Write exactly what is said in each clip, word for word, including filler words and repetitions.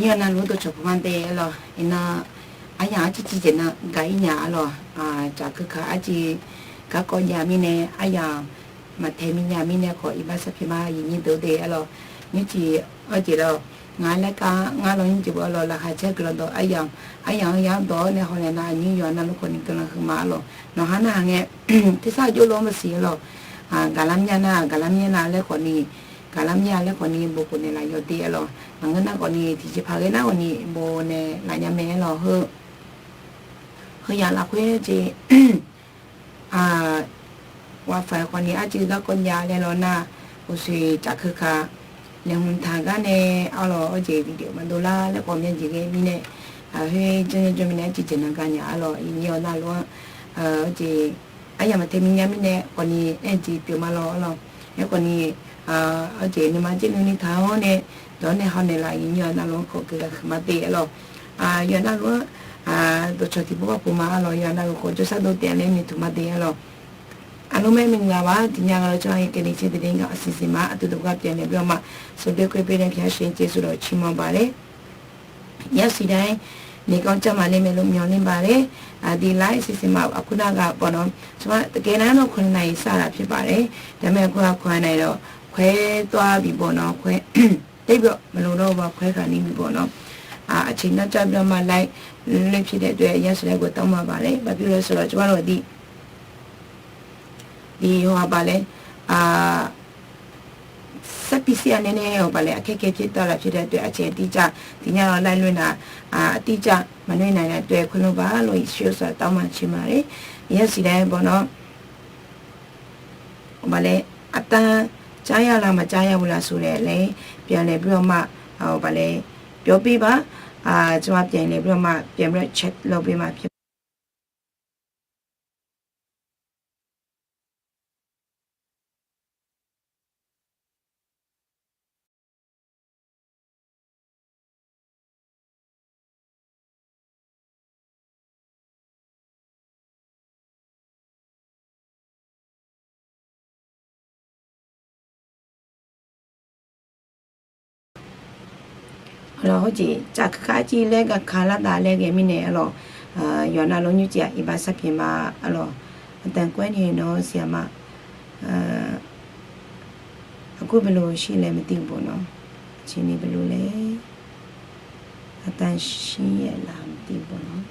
Nymr-eu navluf-anr dawqcawq puq ma de arlawq. Iqnan aryamq arciv civ jeq nan gaq-ir nya arlawq. Cafkeuka arciv garkawv jav mirnae, aryamq maqtae minya mirnae khawf, iqbax sarpyaeq ma, aqyuif nyir deuq de arlawq. Nymrcif arjeq lawq, ngaq-anr laer kar ngar lawr nymrcif beu arlawq, laqkhaq caer guiqlanq dawq aryamq, aryamq-anr yar dawq-awr nae haw naeq nar, aqnyir yawqha navluf khawf ni guiqlanq huiqma arlawq. Nawqha narhaq ngae tersar jawrluf-anr maqsiq arlawq. Gaqlar mya nar, gaqlar mya nar laer khawf ni, gaqlar mya laer khawf ni bof khof naeqlaf yawq de arlawq. Maqngeur nar khawf ni tiqjeqpaq ghae nar khawf ni bof naeqlaf nya mae arlawq. Heu, heuyaq lafkhoer jeq wafaq khawf ni arciv garkawv jav laer lawr nar, uqshoeq cafkeuka laeqhmq taq gar nae arlawq, arjeq video maqdov lar laer khawf myav jeq ghae mirnae, khoer janr janr mirnae arciv jeq nan gaq nya arlawq. Aqnyir-eu navluf-anr arjeq aryamq maqtae minya mirnae khawf ni aerjeq pyeuf ma lawr arlawq. Aerkhawf ni arjeq nuima jir nuini taq-awr nae dawq-awr nae haw naeqlaf, aqnyir-eu navluf-anr khawf guiqlanq huiqma de arlawq. Yawqha navluf-anr dawqcawq tiqpov bar puq ma arlawq. Yawqha navluf khawf jawrshar dov taef-a laer noeqtmq ma de arlawq. Aqlmr-aer maqngeur-a, tiqnya nga lawr tsawrhaq-anr kevni tser deuq de nga, aqsiq siq ma, aqdui dawq gar pyeuf naeq bymr ma, subscribe nae pyaer share jeq sawr dawq ciq ma baq laer. Yasiq dae-aer, ni kawv jar ma le, maeqlo myanq ni baq laer, aqdui like siq siq ma aqkur nar ghaq bawq nawr, tsawrhaq taqgae nar nawr khoer na-iq sar laf pyaer baq laer, daqmae aqkur ghaq khoer na-iq lawr, khoer tawr-a bibawq nawr khoer, taebyawf maqlo dawr-eu ba khoer khaq ni bibawq nawr, aqceq nar jar bymr ma laer, laer pyaer daef doe-a yasiq dae-aer ghoe tawr ma baq laer, baqbir laer sawr lawq tsawrhaq lawq di. Di haw-a baq laer, sarpir sir-a nae nae-awq baq laer, aqkaer kaer pyaer tawr laf pyaer daef doe-a, aqceq aqdir jar tiqnya lawr laer loer nar, aqdir jar maqnoer nar nar doe khoerlof baq lawr, iqsur sar tawr ma ciq ma laer, yasiq dae-aer bawq nawr. Baq laer, aqda jar ya la maqjar ya bu laf suf laer laer, pyeuf naeq bymr ma, baq laer, pyeuf bi baq, tsawrhaq pyeuf naeq bymr ma, pyeuf lawr bi ma pyeuf. Arlawq, hawjeq cafkeuka arciv laer gaqka lar daf laer ghae mirnae arlawq, yawqha navluf nymrcif-aq iqbax sarpyaeq ma arlawq. Aqda koer ni nawr siq-a ma, aqkur belu shir laer maqtiv bawq nawr, aqceq ni belu laer, aqda shir-aer laf maqtiv bawq nawr.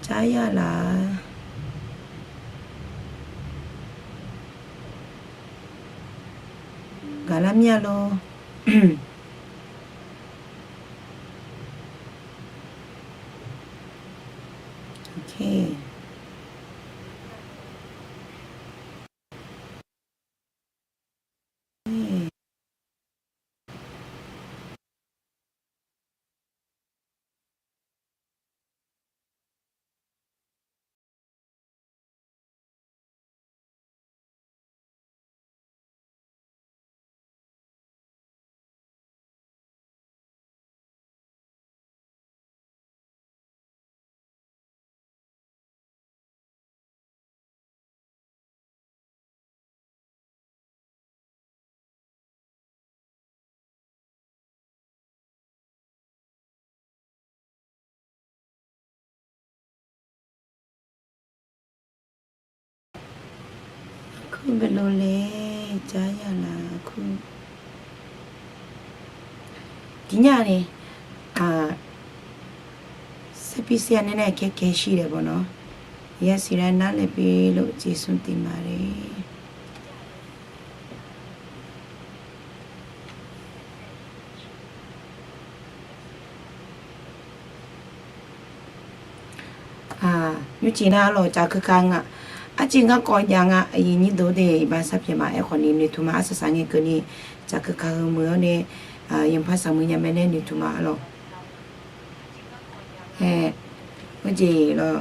Jar ya laf, gaqlar mir-a lor. Aqkur belu laer jar ya laf aqkur. Tiqnya ni, sarpir sir-a nae nae kaekae shir laer bawq nawr, yasiq laer nar laer bi lof jeqsmr tiq ma le. Nymrcif nar arlawq cafkeuka nga. Arciv garkawv jav nga, aqyuif nyir deuq de iqbax sarpyaeq ma. Aerkhawf ni noeqtmq ma, arsaq saq ngae keuvni cafkeuka heu muiq-awr nae, yanqpaq saqmuiq nya mae nae noeqtmq ma arlawq. Aer, heujeq lawr,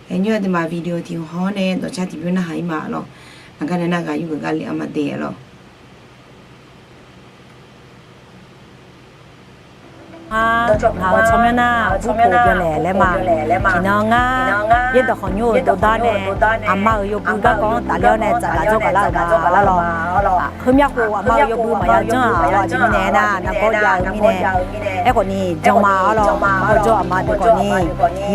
aer nymr aqduimaf video tiq hawr nae dawqcar tiqbymr narhaq-ir ma arlawq. Aqgar nae nar ghaq yur geuf gar le-a ma de arlawq. Ngaq-euq tsawrmyanr nar, burpoq byanlaeq laer ma. Tiqnan ngar, yaerdawq khanqnymr-euq dawrdar nae, aqma-euq yawbui garkawv-anr tafler-awr nae tsafgaq dzawrgaq lar-euq ma. Arlawq, heumyav khof aqma-euq yawbui maqya janr-aq, arlawq, aqjeq mirnae aernar, nargawr jav-eu mirnae, aerkhawf ni jan ma. Arlawq, hawjawr aqma deuq khawf ni,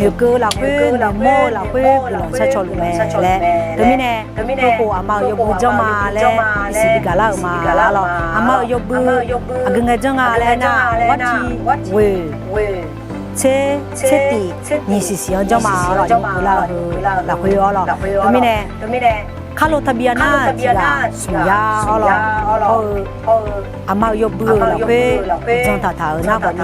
noeqkeuv-eu lafkhoer, noeqmawr-eu lafkhoer guiqlanq shar caw luf mae laer. Teumirnae, heukhof aqma-euq yawbui janr ma laer bisiq bigaq lar-euq ma. Arlawq, aqma-euq yawbui aqgeu ngae janr nga laer aernar, wartiq ghoeq tser, tser tif nyiq siq siq-anr janr ma. Arlawq, yawkeuv lar-eu heu lafkhoer arlawq. Teumirnae, karlo taqbi ya nar tiq ghaq smq yar arlawq. Hawr-eu aqma-euq yawbui-euq lafkhoer uqdzan taqtaq-euq nar khawf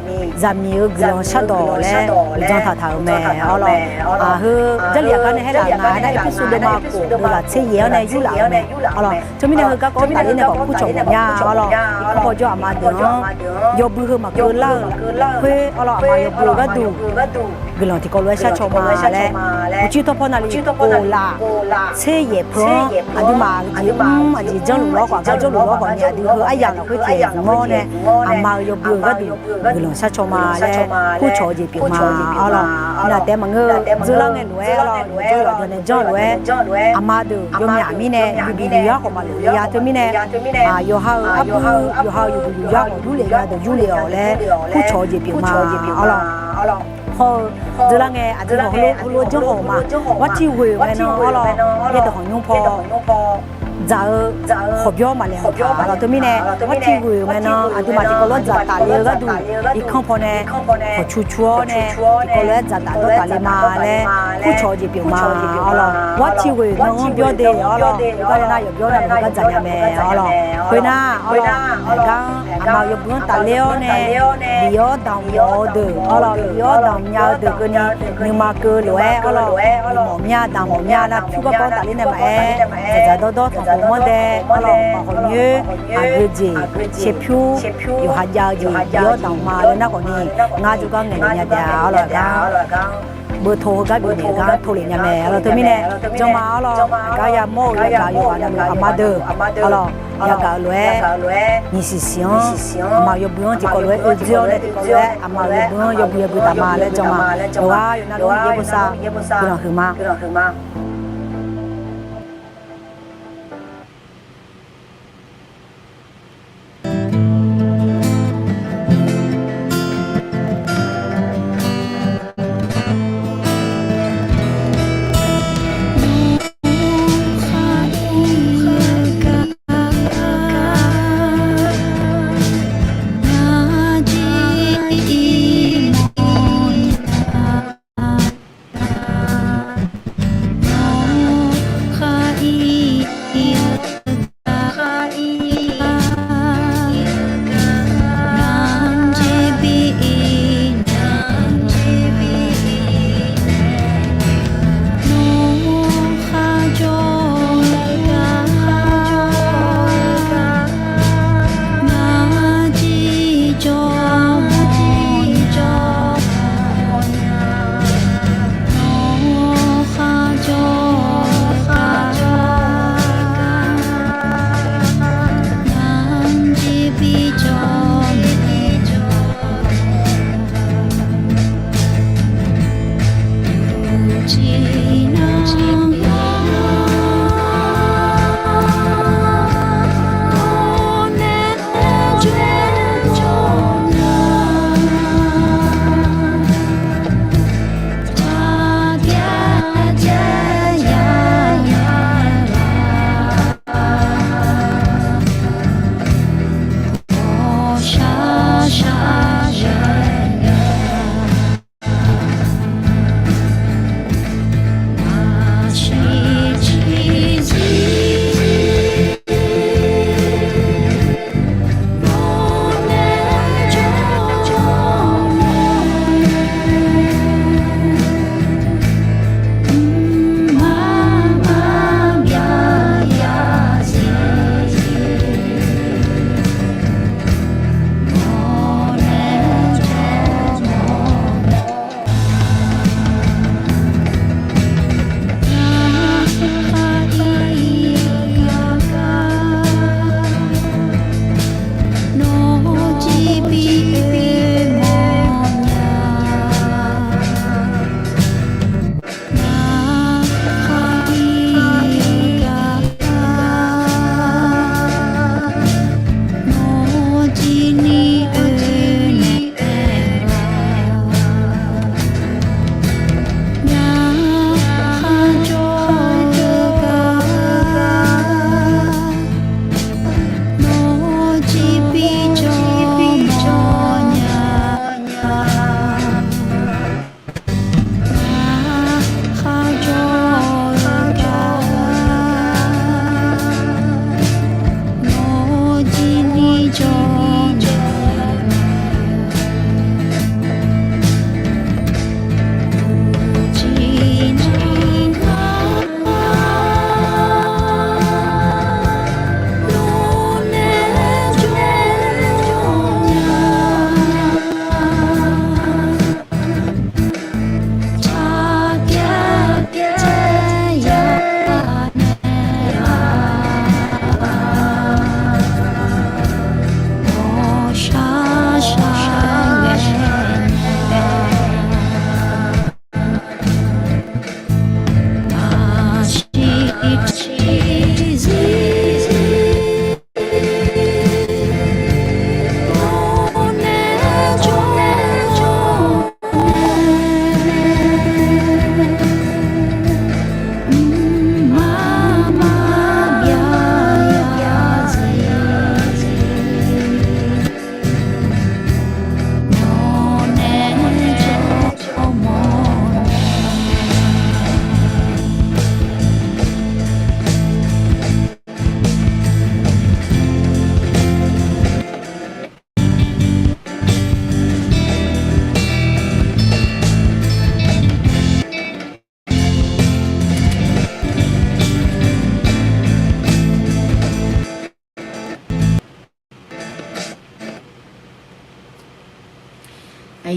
ni, zaqmiq-euq guiqlanq shardawq laer uqdzan taqtaq-euq mae arlawq. Aq, heu Jarlif aqgar nae haer laf nga aernar, Erpersu deuvma khof deuvzaq tser yaeq-anr nae yurlaf-euq mae arlawq. Teumirnae heugar kawv-anr tafler nae khawf kurcawq mawf nya arlawq. Irkanr paw jawr aqma deuq-anr yawbui heu maqkeuv lar-euq khoer arlawq, aqma yawbui-eu gharduq guiqlanq tiqkawv lof-aer shar caw ma laer, uqcif tawqpaw navluf khof laf tser yaeq peu-anr aqduimaf jeq mr aqjeq janrluf lawr khawf, aqgar janrluf lawr khawf ni, aqdui heu aryamq lafkhoer tiq yaeq mr-awr nae, aqma-euq yawbui-euq gharduq guiqlanq shar caw ma laer kurcawq-eu jeq pyeuf ma arlawq. Nar taef maqngeur-eu dzeurlar ngae lof-aer arlawq, yawqjawr yawqha nae janr-eu lof-aer, aqma deuq yawmyaq mirnae yufduq yufyar khawf maqlof le ya. Teumirnae, yawqha-euq arbuv, yawqha-euq yufduq yufyar khawf yurlef nya deuq yurlef-awq laer kurcawq-eu jeq pyeuf ma arlawq. Hawr-eu dzeurlar ngae aqdui khawf heulof heulof-aer janr haw-euq ma. Wartiq ghoeq ngae nan arlawq, yaerdawq khanqnymr paw dzaq-eu khawqbyawr maqlaeq maqtaq arlawq. Teumirnae, wartiq ghoeq ngae nan aqduimaf tiqkawv lof-aer dzaqtaf le-eu gharduq, irkanr paw nae khawqcu cu-awr nae tiqkawv lof-aer dzaqtaf dawrtaf le ma laer kurcawq-eu jeq pyeuf ma arlawq. Wartiq ghoeq nan-anr byawr de arlawq. Heugar nae nar yawqbyawr navluf heugar dzaq nya mae arlawq. Khoernar arlawq, aqgar-anr aqma-euq yawbui-anr tafler-awr nae, bif-awr damq mawf-eu deuq arlawq, bif-awr damq nya-eu deuq keuvni, nuima keuv lof-aer arlawq, bif mawf mya damq mawf mya nar pyur garkawv-anr tafler nae maqaer, dzaqdzaq dawrdawr tanqkhof manr dae arlawq, paf khawf nyoer, aqgeu jeq, saerpyur, yawqha jav-eu jeq bif-awr damq ma laer nar khawf ni, ngar jawrgar ngaeqnaeq nya taef-a arlawq. Aqgar beuto heugar bifnaeq gar tov lef nya mae arlawq. Teumirnae, janr ma arlawq, aqgar yamawr-euq yagaq-eu yawqghaq navluf aqma deuq arlawq, yagaq-eu lof-aer nyiq siq siq-anr aqma-euq yawbui-anr tiqkawv lof-aer oedzoer-awr nae tiqkawv lof-aer aqma-euq yawbui-anr yawbui yawbui taf ma laer jan ma. Yawqghaq yawqnavluf yaerbosav guiqlanq huiqma.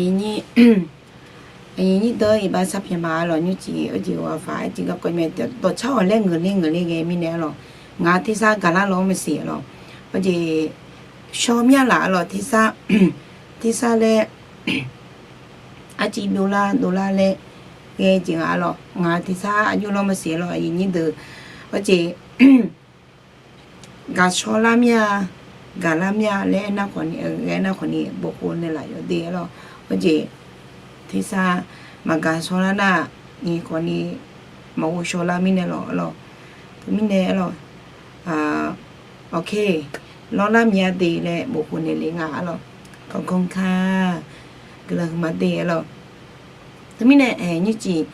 Aqyuif nyir deuq iqbax sar pyaeq ma arlawq, nymrcif arjeq ghaq faq arjeq garkawv mae, dawqcar ghawq laer ngeuqler ngeuqler ghae mirnae arlawq, ngaq tersar gaqlar law-anr maqsiq arlawq, arjeq shaw mya laf arlawq, tersar, tersar laer arciv dovlar dovlar laer ghae jeq nga arlawq, ngaq tersar aqjox law maqsiq arlawq, aqyuif nyir deuq, arjeq gaqshawr lar mir-a, gaqlar mir-a laer aernar khawf ni, ghae nar khawf ni bofkhof naeqlaf yawde arlawq, arjeq tersar maqgaq shawr lar nar, ni khawf ni maqghov shawr lar mirnae lawq arlawq, teumirnae arlawq, awq, lawrlar mir-a de laer bofkhof naeqlaf nga arlawq, kanqkanr ka guiqlanq huiqma de arlawq. Teumirnae ae nymrcif,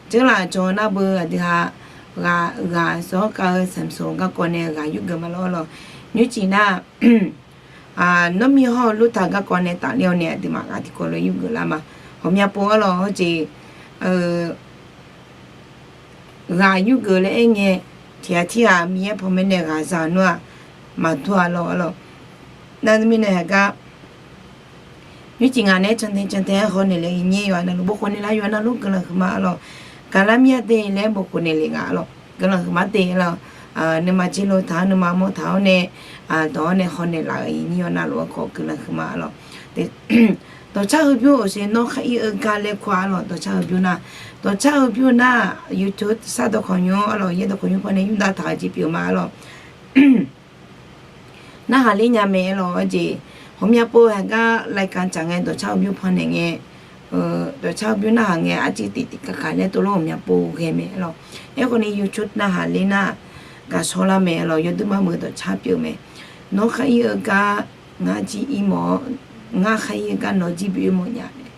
dzeurlaf jawr nar beu aqdui ha, ghaq, ghaq sawr kav-eu samsoq garkawv nae ghaq yurgeuf ma lawr arlawq, nymrcif nar, nawr mir hawr-eu lurtaq garkawv nae tafler-awr nae aqduimaf ghaq tiqkawv lof yurgeuf lar ma. Ghawqmya pov arlawq, arjeq ghaq yurgeuf laer aer ngae, tiqghaq tirghaq Miqyaer panmaeq nae ghaq za-eu nar-aq, maqdur-a lawr arlawq. Nar mirnae haqgar nymrcif ngaq nae cantae cantae-aer hawnaeq le-eu nyir yawqha navluf bofkhof naeqlaf, yawqha navluf guiqlanq huiqma arlawq. Gaqlar mir-a de laer bofkhof naeqlaf nga arlawq, guiqlanq huiqma de arlawq. Nuima jir lo taq-awr nuima mawr taq-awr nae, dawq-awr nae hawnaeq laf-euq aqyuif nyir yawqha navluf-aer khawf guiqlanq huiqma arlawq. Dawqcar heubymr oqse nawr khar ir-eu gar laer kur-a arlawq, dawqcar heubymr nar, dawqcar heubymr nar, YouTube sar dawqkawq nymr arlawq, yaer dawqkawq nymr pawnae yurdav taq-eu jeq pyeuf ma arlawq. Narhaq ler nya mae arlawq, arjeq ghawqmya pov haqgar รายการ tsaq ngae dawqcar heubymr pawnaeq ngae, dawqcar heubymr narhaq ngae arcuiv tiqtiq kaqkaq laer tov lawr ghawqmya pov ghae mae arlawq. Aerkhawf ni YouTube narhaq ler nar, gaqshawr lar mae arlawq, yawduir mar muiq-eu dawqcar pyeuf mae. Nawr khar ir-eu gar ngar jir ir mawf-awr, ngar khar ir-eu gar nawr jir bi oe mawf nya mae.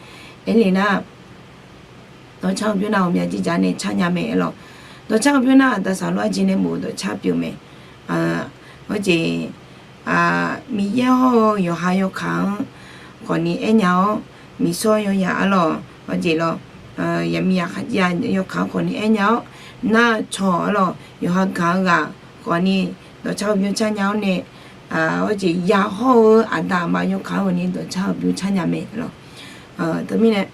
Aerle nar, dawqcar heubymr nar ghawqmya jir jaq nae car nya mae arlawq. Dawqcar heubymr nar aqda saqlor arjeq nae bof-eu dawqcar pyeuf mae. Hawjeq, Miqyaer hawr-eu yawqha yawkaq-anr khawf ni aernya-awr, miqsawr yawyaq arlawq, hawjeq lawr, yaqmiq yaqkhav yawkaq-anr khawf ni aernya-awr, nar cawq arlawq, yawqha gaq-eu ghaq khawf ni dawqcar heubymr car nya-awr nae, hawjeq ya hawr-eu aqda aqma yawkaq-anr khawf ni dawqcar heubymr car nya mae arlawq. Teumirnae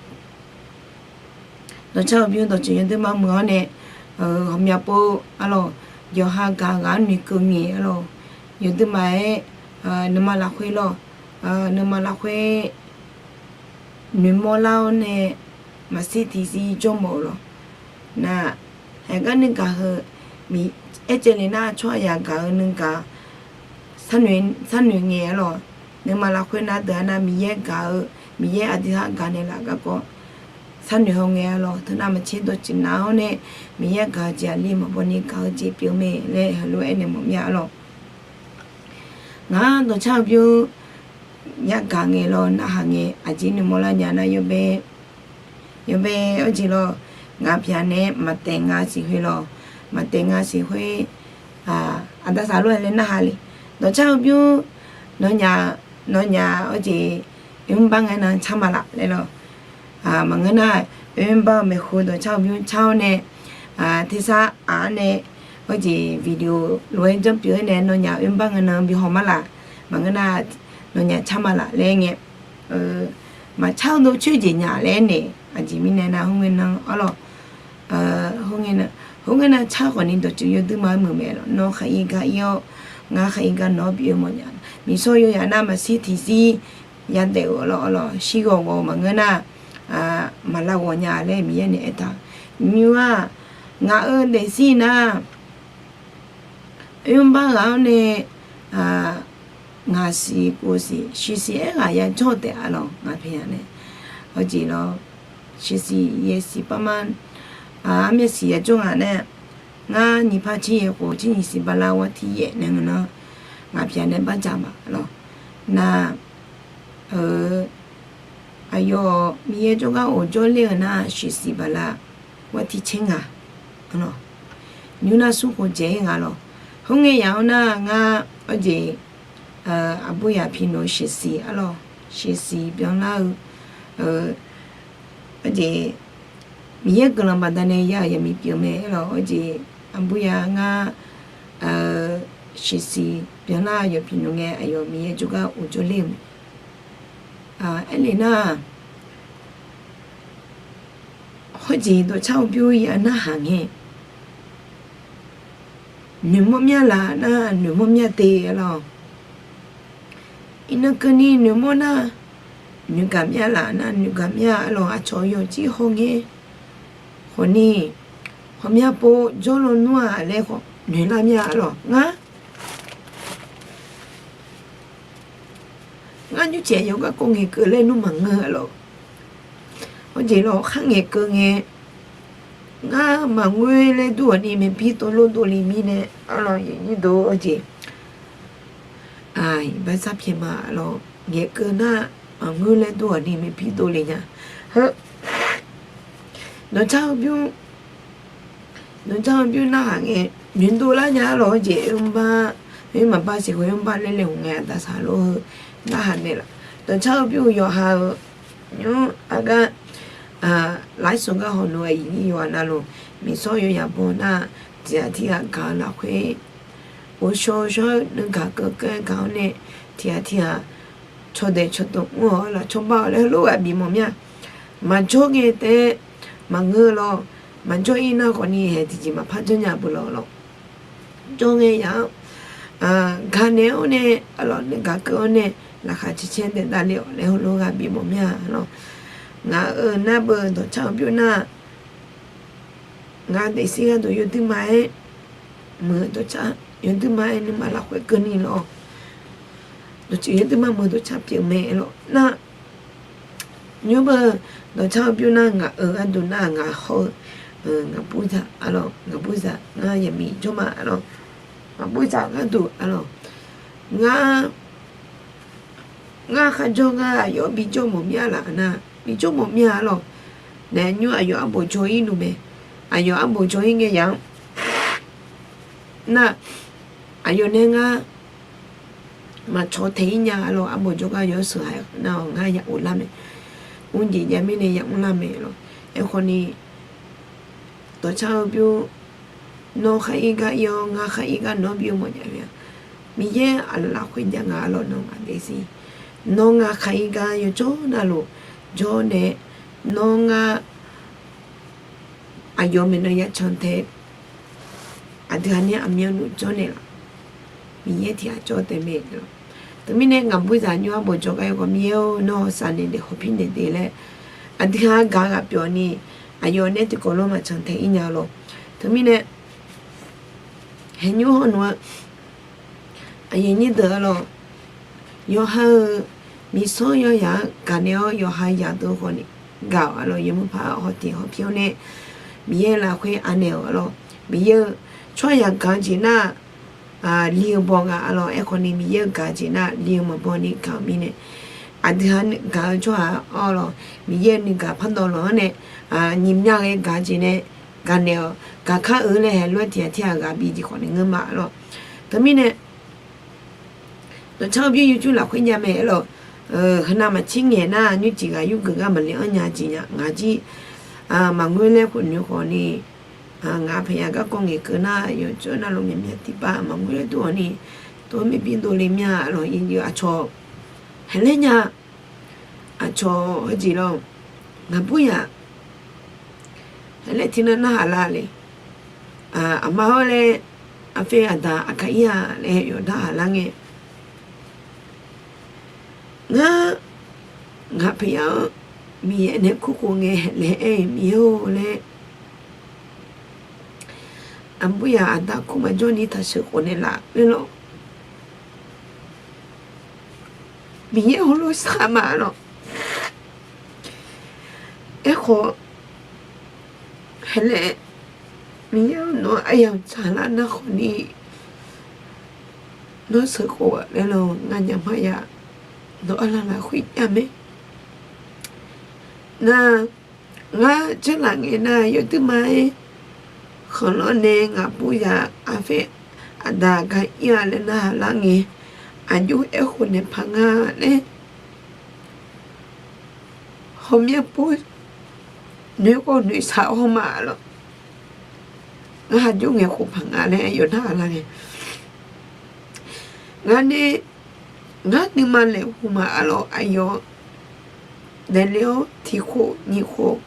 dawqcar heubymr dawqtsuif yawduir mar muiq-awr nae, ghawqmya pov arlawq, yawqha gaq ghaq-anr noeqkeuv ngae arlawq, yawduir mar-aer, nuima lafkhoer lawr, nuima lafkhoer noeqmawr lar-awr nae maqshir tiqshir jawr mawf-eu lawq. Nar, haqgar nuigaq heu, aercaev le nar tsawrhaq yagaq-eu nuigaq sharnoeq ngae arlawq. Nuima lafkhoer nar deuq-a nar Miqyaer gaq-eu, Miqyaer aqdui har gaq naeqlaf garkawv sharnoeq haw ngae arlawq. Teunav maqtser dawqtsuif nav-awr nae Miqyaer gaq-eu jeq aqli maqbaw ni gaq-eu jeq pyeuf mae laer heulof-aer naeq mawf mir-a arlawq. Ngaq dawqcar heubymr yagaq ngae lawr narhaq ngae aqjeq noeqmawr lar nya nar yawbae, yawbae arjeq lawr, ngaq pyaq nae maqtaef nga siq khoer lawr, maqtaef nga siq khoer, aqda saqlor-aer laer narhaq le. Dawqcar heubymr nawnyaf, nawnyaf arjeq oermr bar ngae nan car ma laf laer lawr. Maqngeur nar, oermr bar-eu maeqhu dawqcar heubymr car-awr nae, tersar aq-awr nae, arjeq video lof-aer janr pyeuf-aer nae nawnyaf oermr bar ngae nan bi haw ma laf. Maqngeur nar, nawnyaf car ma laf laer ngae, maqcar-eu dov coer jeq nya laer nae, aqjeq mirnae nar khoerngae nan arlawq, khoerngae nan car khawf ni dawqtsuif yawduir mar-aer muiq mae lawq. Nawr khar ir gar ir-awr, ngar khar ir gar nawr bi oe mawf nya. Miqsawr yawyaq nar maqshir tiqshir yadaef-euq arlawq arlawq, shir ghawq ghawq-eu maqngeur nar, maqlav ghawq nya laer Miqyaer nae aertaq. Nymr-aq, ngaq-euq daefzir nar, oermr bar ghaq-awr nae, ngaq siq khof siq shiq siq aer ghaq yajawr taef arlawq, ngaq pyaq nae. Hawjeq lawr, shiq siq yaeq siq par mar, armyav siq yajawr ngaq nae, ngar nyiq par tser yaeq khof tser nyiq siq bala war tir yaef nae ngeur nar, ngaq pyaq nae bardzaq ma lawq. Nar, aqyawf Miqyaer jawrgar of jawrler-euq nar shiq siq bala war tir tser ngaq, nymr nar smr khof dzaeq-ir nga lawq. Khoerngae yaf-awr nar ngar arjeq, aqbur yaq pi noeq shiq siq arlawq, shiq siq byanlar-eu, arjeq Miqyaer guiqlanq baqdanae ya-euq yaqmiq pyeuf mae arlawq, arjeq aqbur yaq ngar shiq siq byanlar-eu yawf pi noeq ngae aqyawf Miqyaer jawrgar of jawrler-euq mae. Aerle nar-aq, hawjeq dawqcar-eu bymr ya narhaq ngae, noeqmawr mya laf nar noeqmawr mya te-a lawq. Iqnan keuvni noeqmawr nar, noeqgaq mya laf nar noeqgaq mya-a lawq. Aqcawq yawqjir hawngae khawfni, ghawqmya pov jawrlawnmr-aq laer khawf noeqlar mya-a lawq. Ngar, ngar nymrcif aqyawf garkawv ngaeqkeuv laer nmr maqngeur-a lawq. Hawjeq lawq khar ngaeqkeuv ngae, ngar maqngeur laer dur-awq ni maeqbir tov lor dovle mirnae, arlawq yaqnyir dov-eu jeq, iqbax sar pyaeq ma lawq. Ngaeqkeuv nar, maqngeur laer dur-awq ni maeqbir dovle nya. Heu, dawqcar-eu bymr, dawqcar-eu bymr narhaq ngae, noeqdov lar nya-a lawq. Hawjeq oermrbar, oermrbar siq khoer oermrbar laer laeqhmq ngae aqda saqlor heu narhaq naeqlaf. Dawqcar-eu bymr yawqha-euq nymr aqgar, lafsawq gar hawq nmr-aq iqnyir yawqha navluf, miqsawr yawqyaq baw nar, tiqghaq tirghaq gaq-eu lafkhoer, ghovshaw shawr-eu nuigaq keuv keuv-aer gaq-awr nae, tiqghaq tirghaq cawqdaeq cawqdmq mr-awq laf cawba-awq laer heulof ghaq bif mawf mya. Maqjawr ngae taef-aer maqngeur lawq. Maqjawr-ir nar khawfni hae tiqjeq maqpar janrnya beu lawq lawq. Jawr ngae yaq-anr gaqnaeq-awr nae, arlawq nuigaq keuv-awr nae, laqkhaq caer caer daef davle-awq laer heulof ghaq bif mawf mya lawq. Ngaq-euq nar beu dawqcar-eu bymr nar, ngaq daefzir gharduq yawduima-aer muiq-eu dawqcar, yawduima-aer nuima lafkhoer keuvni lawq. Dawqtsuif yawduima muiq-eu dawqcar pyeuf mae lawq nar, nymr beu dawqcar-eu bymr nar ngaq-euq gharduq nar ngaq hawr-eu, ngaq burzaq arlawq, ngaq burzaq ngar yaqmiq jawr ma arlawq. Ngaq burzaq gharduq arlawq, ngar ngar kharjawr ngar aqyawf bijawr mawf mya laf nar, bijawr mawf mya arlawq. Naeq nymr aqyawf arbof jawr-ir nmr mae. Aqyawf arbof jawr-ir ngae yaq-anr nar, aqyawf nae ngar maqcawq taeq-ir nya arlawq. Arbof jawrgar yawsheuq haiq nar-awq ngar ya of lar mae. Mrjeq jav mirnae ya mrlar mae lawq. Aerkhawfni dawqcar-eu bymr, nawr khar-ir gar ir-awr ngar khar-ir gar nawr bi-eu mawfnya mae-a. Miqyaer aqlaf khoerjav nga arlawq nawr ngaq daefzir, nawr ngar khar-ir gar yawjawr navluf jawr nae, nawr ngar aqyawf maeqnan ya can tae, aqdui ha nae aqmyanluf jawr naeqlaf, Miqyaer tiq ghaq jawr tae mae lawq. Teumirnae ngaq burzaq nymr arbof jawrgar yawkhawf Miqyaer-or nawr hawsav naeq de hawpir naeq de laer, aqdui ha gaq ghaq pyeuf ni, aqyawf nae tiqkawv lof maqcan tae-ir nya lawq. Teumirnae haeqnymr hawnmr-eu aqyuif aqnyir deuq arlawq, yawqha-euq miqsawr yawyaq-anr gaqnaeq-awr yawqha yaqdeuq khawfni gaq-awq arlawq. Yawmuiq par hawtiq hawpir-awr nae Miqyaer lafkhoer anaeq-awq arlawq. Miqyaer-eu tsawrhaq yaq gaq-eu jeq nar, li-eu baw nga arlawq. Aerkhawfni Miqyaer-eu gaq-eu jeq nar li-eu maqbaw ni gaq-euq mirnae, aqdui ha gaq-eu tsawrhaq arlawq, Miqyaer-eu nuigaq pardawv lanq-anr nae, nyiq mya ghae gaq-eu jeq nae gaqnaeq-awq. Gaqkar-eu laer haeq lof-aer tiq ghaq tirghaq ghaq bi jeq khawfni ngeur ma arlawq. Teumirnae dawqcar-eu bymr yawjur lafkhoer jav mae arlawq. Heunav maqtser ngaeq nar nymrcif ghaq yurgeuf gar maqle-anr nya jeq nya ngaq jir, maqngeur laer khof noeq khawfni, ngaq paqya garkawv ngaeqkeuv nar yawqjawr navluf myaqmyaq tiqpav maqngeur laer dur-awq ni, tov-aer maerbir dovle mya arlawq. Aqcawq haeqlaer nya, aqcawq heujeq lawq, ngaq burzaq haeqlaer tiqnan narhaq lar le. Aqma hawr laer, arfaer aqda aqkaq ir-a laer yawf narhaq lar ngae, ngar ngaq paqya-anr Miqyaer nae kurkhof ngae haeqlaer aer-eu Miqyaer-or laer, aqburyaq aqda kur maqjawr ni taqsheuq khof naeqlaf laer lawq. Miqyaer heulof sar ma lawq. Aerkhawf haeqlaer, Miqyaer-or nawq-anr aryamq tsaqlar nar khawfni, nawr sheuqkhof-a laer lawq. Ngar nya maqya, nawq arlaq lafkhoer jav mae. Nar, ngar janrlaf ngae nar yawduima-aer khanqlanr nae ngaq burzaq arfaer aqda gar ir-a laer narhaq lar ngae, aqjox aerkhof naeq paq nga laer hawmyanr pov noeq khawf noeqshaq haw ma lawq. Ngar aqjox ngaeqkhof paq nga laer yawf narhaq lar ngae, ngar nae, ngar nuima laeqhmq ma arlawq. Aqyawf daefle-awr tiq khof nyiq khof,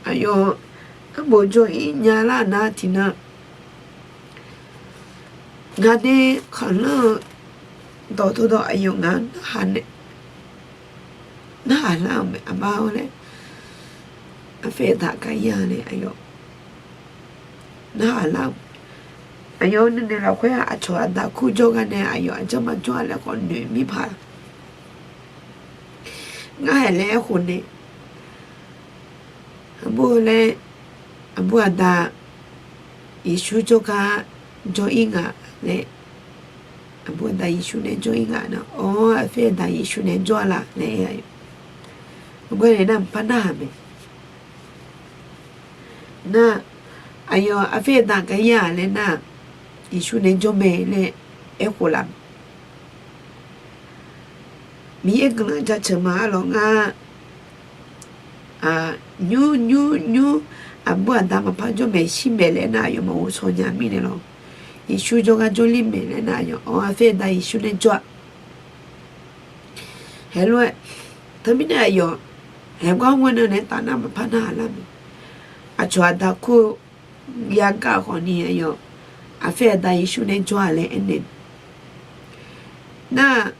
aqyawf arbof jawr-ir nya lar nar tiqnan, ngaq nae khanqlanr-eu dawq tawrdawq aqyawf ngaq narhaq nar, narhaq lar-euq mae, aqma-awr laer, aqfaef daq gar ir-a laer aqyawf narhaq lar-eu. Aqyawf-eu nuinoeq lafkhoer-aq, aqcawq aqda kur jawrgar nae aqyawf aqjanr maqjawr-a laer khawf noeq mirpaq ngar haeq laer aerkhof nae, aqbur laer, aqbur aqda Yeqsur jawrgar jawr-ir nga laer, aqbur aqda Yeqsur nae jawr-ir nga nar, awr, aqfaef aqda Yeqsur nae jawr-a laf laer aer-a. Aqgeu nae nar mqpar narhaq mae. Nar, aqyawf aqfaef aqda gar ir-a laer nar, Yeqsur nae jawr mae laer aerkhof laf mae. Miqyaer guiqlanq jaceuq ma arlawq ngar, nymr nymr nymr, aqbur aqda maqpar jawr maeqshir maeq laer nar aqyawf maqghovshaw nya mirnae lawr. Yeqsur jawrgar jawrler maeq laer nar aqyawf, awr, aqfaef aqda Yeqsur nae jawr-a. Haeq lof-aer, teumirnae aqyawf, haeq gar ghoe nan naeq-aer taf nar maqpar narhaq lar mae. Aqcawq aqda kur-eu yagar khawfni aqyawf, aqfaef aqda Yeqsur nae jawr-a laer aernaeq nar,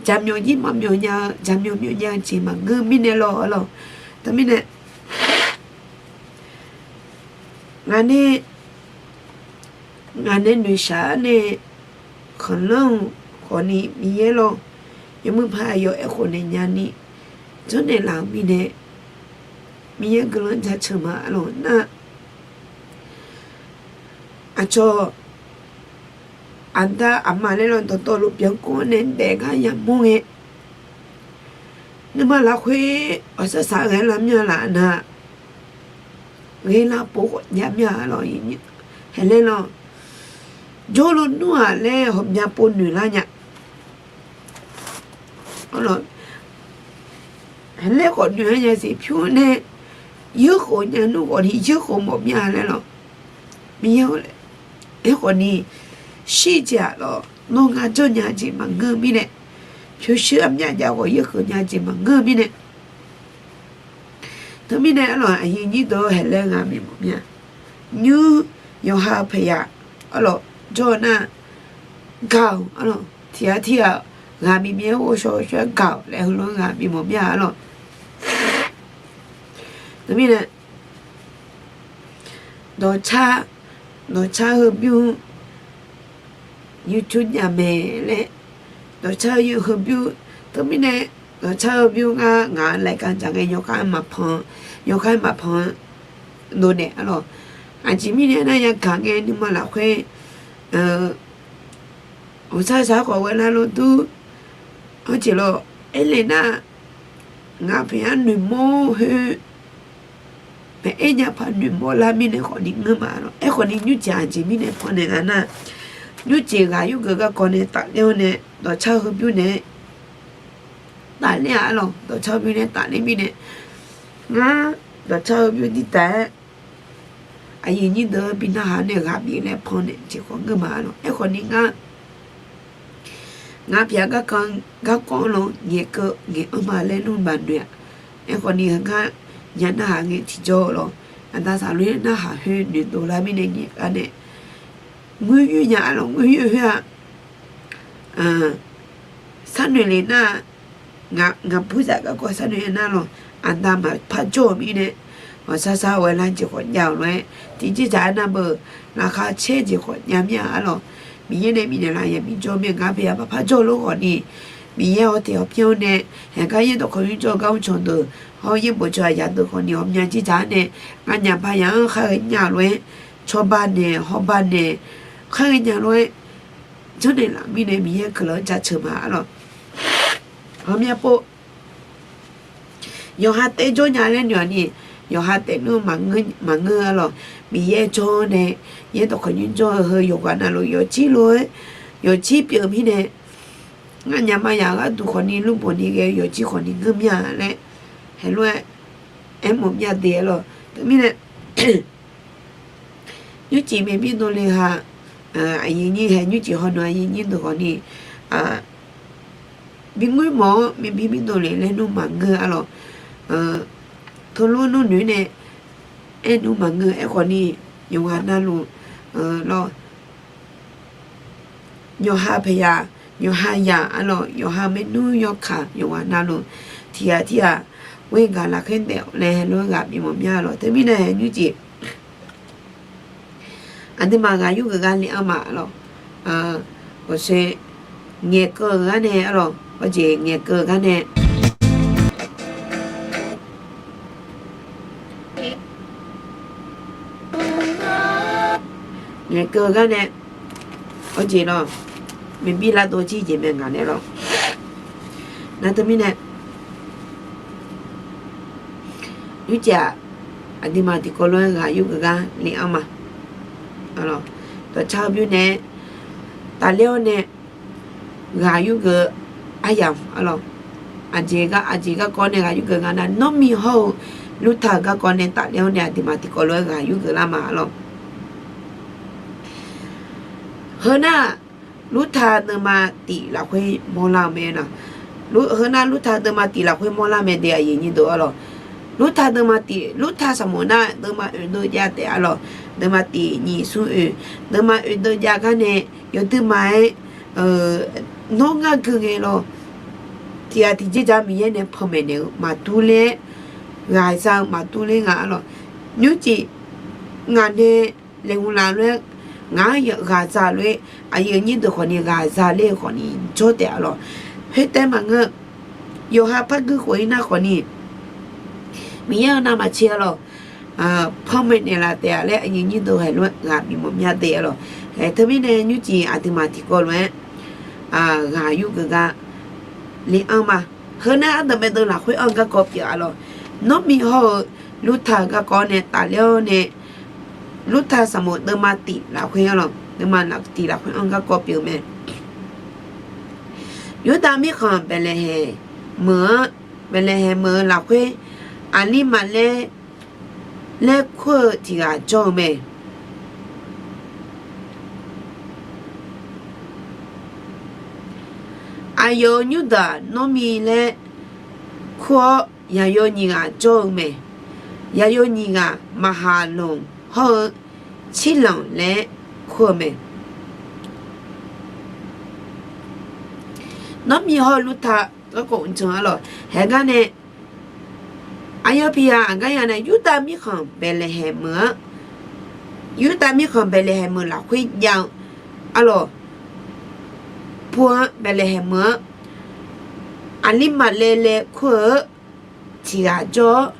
jaqmyawf jir maqmyawf nya-eu, jaqmyawf myawf nya-eu jeq maqngeur mirnae lawr arlawq. Teumirnae, ngaq nae, ngaq nae noeqshaq-aer nae khanqlanr-eu khawfni Miqyaer lawr, yawmuiq paq aqyawf aerkhof naeq nyani janrnaeq laf-eu mirnae, Miqyaer guiqlanq jaceuq ma arlawq nar, aqcawq aqda aqma laer lawr dawqtawvluf byankawv-anr nae daef gar yamawr ngae, nuima lafkhoer ghawqshaq shaq ghae lar mya laf nar, ghae lar pov khawf jav mya arlawq. Haeq laer lawr, jawrlo nmr-aq laer hawqbya pov noeq lar nya. Haeq laer khawf noeq-aer nya siq pyur nae, yeurkhof nya nmr khawfni yeurkhof mawf mya laer lawr. Miqyaer-or, aerkhawfni shir jeq-aq lawr, nawr ngar janrnya jeq maqngeur-eu mirnae, pyurshuir armyar jav khawf yeurkhof nya jeq maqngeur-eu mirnae, teumirnae arlawq aqyuif nyir deuq-eu haeq laer ghaq bimawf mya. Nymr yawqha-eu paqyaq arlawq jawr-eu nar, gaq-awq arlawq, tiq ghaq tirghaq ghaq bimyaer ghovshaw shawr-aer gaq-awq laer heulof-aer ghaq bimawf mya arlawq. Teumirnae dawqcar, dawqcar heubymr YouTube nya mae laer, dawqcar heubymr, teumirnae dawqcar heubymr ngar ngaq-anr laeqkar dzaq ngae yawkhav-aer maqpan, yawkhav-aer maqpan dovdaef arlawq. Aqjeq mirnae nar yagaq ngae nuima lafkhoer ghawqshaq shaq khawf ghae lar lor dur. Arjeq lawr, aerle nar, ngaq paeq-anr noeqmawr khoer, paeq aer nya paq noeqmawr lar mirnae khawfni ngeur ma lawr. Aerkhawfni nymrjeq aqjeq mirnae pannaeq nga nar, nymrjeq ghaq yurgeuf garkawv nae tafler-awr nae dawqcar heubymr nae tafler-a arlawq. Dawqcar heubymr nae tafler mirnae, ngar dawqcar heubymr dirtaf-aer aqyuif nyir deuq-anr bi narhaq nae ghaq bif laer pannaeq jeq khawf ngeur ma lawr. Aerkhawfni ngar, ngaq paeq-a garkawv, garkawv-anr lawr ngaeqkeuv ngaeq-anr ma laer nmr baq noeq-aq. Aerkhawfni heugar nya narhaq ngae tiqjawr lawr, aqda saqloer narhaq khoer noeqdov lar mirnae ngaeq gar nae, ngoer yoer nya arlawq. Ngoer yoer khoer-aq, sharnoeq le nar, ngaq, ngaq burzaq garkawv sharnoeq nar lawr, aqda maqpar jawr-eu mirnae, ghawqshaq shaq ghae lar jeq khawf jav-euq lof-aer tiqjeq dzaq-aer nar beu, laqkhaq caer jeq khawf jav mir-a arlawq. Miqyaer nae bifnaeq laf yaq bijawr mir-a. Ngaq paeq-a maqpar jawr lof khawfni, Miqyaer hawteq hawpyar-awr nae, haeq gar yaerdawq kawq nymr jawr-eu gar mrcawq deuq hawr yaerbof cawq aqyaq deuq khawfni ghawqmya jeq dzaq-aer nae, nganyaf bayaq-anr khar ghae nya lof-aer, cawba naeq hawba naeq khar ghae nya lof-aer, janrnaeq laf mirnae Miqyaer guiqlanq-anr jaceuq ma arlawq. Ghawqmya pov yawqha taef jawr nya laer noeq-aq ni, yawqha taef nmr maqngeur arlawq. Miqyaer jawr nae, yaerdawq kawq nymr jawr-eu heu yawqghaq navluf yawqjir lof-aer, yawqjir pyeuf mirnae, nganyaf bayaq gharduq khawfni lmrboq ni ghae-eu yawqjir khawfni ngeur mir-a laer, heulof-aer aermawf mir-a de arlawq. Teumirnae nymrcif maeq mir dovle ha, aqyuif nyir hae nymrcif hawnan aqyuif nyir deuq khawfni, bi ngoer mawf-anr, miqbi miqdov le laer nmr maqngeur arlawq. Teulof nmr noeq nae aer nmr maqngeur. Aerkhawf ni, yawqghaq navluf lawr, yawqha paeqyaq, yawqha yaq arlawq, yawqha maernmr yawkaq yawqghaq navluf tiqghaq tirghaq ghoer gaq lafkhoer daef laer heulof-aer ghaq bimawf mya arlawq. Teumirnae nymrcif aqduimaf ghaq yurgeuf gar le-anr ma arlawq. Awqshoe ngaeqkeuv-eu gar nae arlawq, awqjeq ngaeqkeuv-eu gar nae ngaeqkeuv-eu gar nae, awqjeq lawr, miqbi lavdov jir jeq mae ngaq nae lawr. Nar teumirnae nymrcif-aq, aqduimaf tiqkawv lof-aer ghaq yurgeuf gar le-anr ma. Dawqcar-eu bymr nae tafler-awr nae ghaq yurgeuf-eu aryamq arlawq. Aqjeq gar, aqjeq garkawv nae ghaq yurgeuf nga nar, Nawrmiq hawr-eu Lurta-eu garkawv nae tafler-awr nae aqduimaf tiqkawv lof-aer ghaq yurgeuf lar ma arlawq. Heu nar, Lurta deuvma tif lafkhoer mawrlar-eu mae nar. Heu nar Lurta deuvma tif lafkhoer mawrlar mae de aqyuif aqnyir deuq arlawq. Lurta deuvma tif, Lurta sanqmof nar deuvma oeq deuv jav taef arlawq. Deuvma tif nyiq smr oeq, deuvma oeq deuv jav gar nae yawduima-aer nawr ngar gui ngae lawr. Tiqghaq tiqjeq ja Miqyaer nae panmaeq naeq-eu maqdur ler-aer, ghaqza-eu maqdur ler nga arlawq. Nymrcif ngaq nae laeqhmq laf lof-aer ngaq-anr ghaqza lof-aer aqyuif aqnyir deuq khawfni ghaqza ler-eu khawfni jawr taef arlawq. Khoertav maqngeur, yawqha par guir khof-ir nar khawfni Miqyaer-eu navmaqtser arlawq, panmaeq naeqlaf taef-a laer aqyuif aqnyir deuq heulof-aer ghaq bimawf mya de arlawq. Teumirnae nymrcif aqduimaf tiqkawv lof-aer ghaq yurgeuf gar le-anr ma. Heu nar ardanq baedeuv lafkhoer anr-eu garkawv pyeuf arlawq. Nawrmiq hawr-eu Lurta-eu garkawv nae tafler-awr nae, Lurta sanqmof deuvma tif lafkhoer arlawq, deuvma tif lafkhoer anr-eu garkawv pyeuf mae. Yurdav mirkhanq Baeqlaeqhaeq meuq-anr, Baeqlaeqhaeq meuq-eu lafkhoer, aqli maqlaer laer kur-eu tiq ghaq jawr-eu mae. Aqyawf-euq nymrdanq Nawrmi laer kur-awr, yaqyo nyiq ghaq jawr-eu mae. Yaqyo nyiq ghaq Maqhaqlonq hawr-eu Cirlanq laer kur-eu mae. Nawrmi hawr-eu Lurta garkawv mqjan arlawq. Haeq gar nae aqyawf piqya aqgar ya nae Yurdav mirkhanq Baeqlaeqhaeq meuq-anr, Yurdav mirkhanq Baeqlaeqhaeq meuq lafkhoer jav-eu arlawq. Pu-anr Baeqlaeqhaeq meuq-anr aqli maqlaer laer kur-eu tiq ghaq jawr-awr,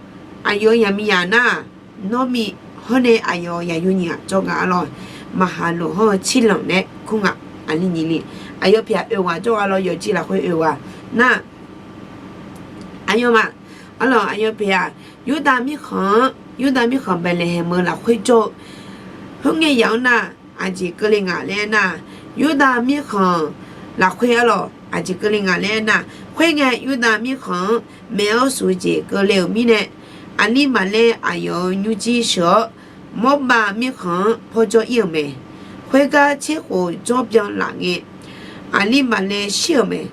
aqyawf-euq yaqmiqyaq nar-aq, Nawrmi hawr nae aqyawf-euq yaqyo nyiq ghaq jawr nga arlawq. Maqhaqlonq hawr-eu Cirlanq laer kur nga. Aqli nyiq li, aqyawf piqya oeq ghaq jawr nga arlawq. Yawqjeq lafkhoer oeq ghaq nar, aqyawfmaf arlawq, aqyawf piqya Yurdav mirkhanq-anr, Yurdav mirkhanq Baeqlaeqhaeq meuq lafkhoer jawr-eu, khoerngae yaq-anr nar, aqjeq keuvle nga laer aernar, Yurdav mirkhanq lafkhoer arlawq, aqjeq keuvle nga laer aernar, khoerngae Yurdav mirkhanq-anr maeq-awr suf-eu jeq keuvle-euq mirnae, aqli maqlaer aqyawf-euq nymrjir sheuq-awr, Mawrbav mirkhanq-anr pawrjawr ir-euq mae. Khoergar tserkhof jawrbyan laf ngae, aqli maqlaer shir-euq mae.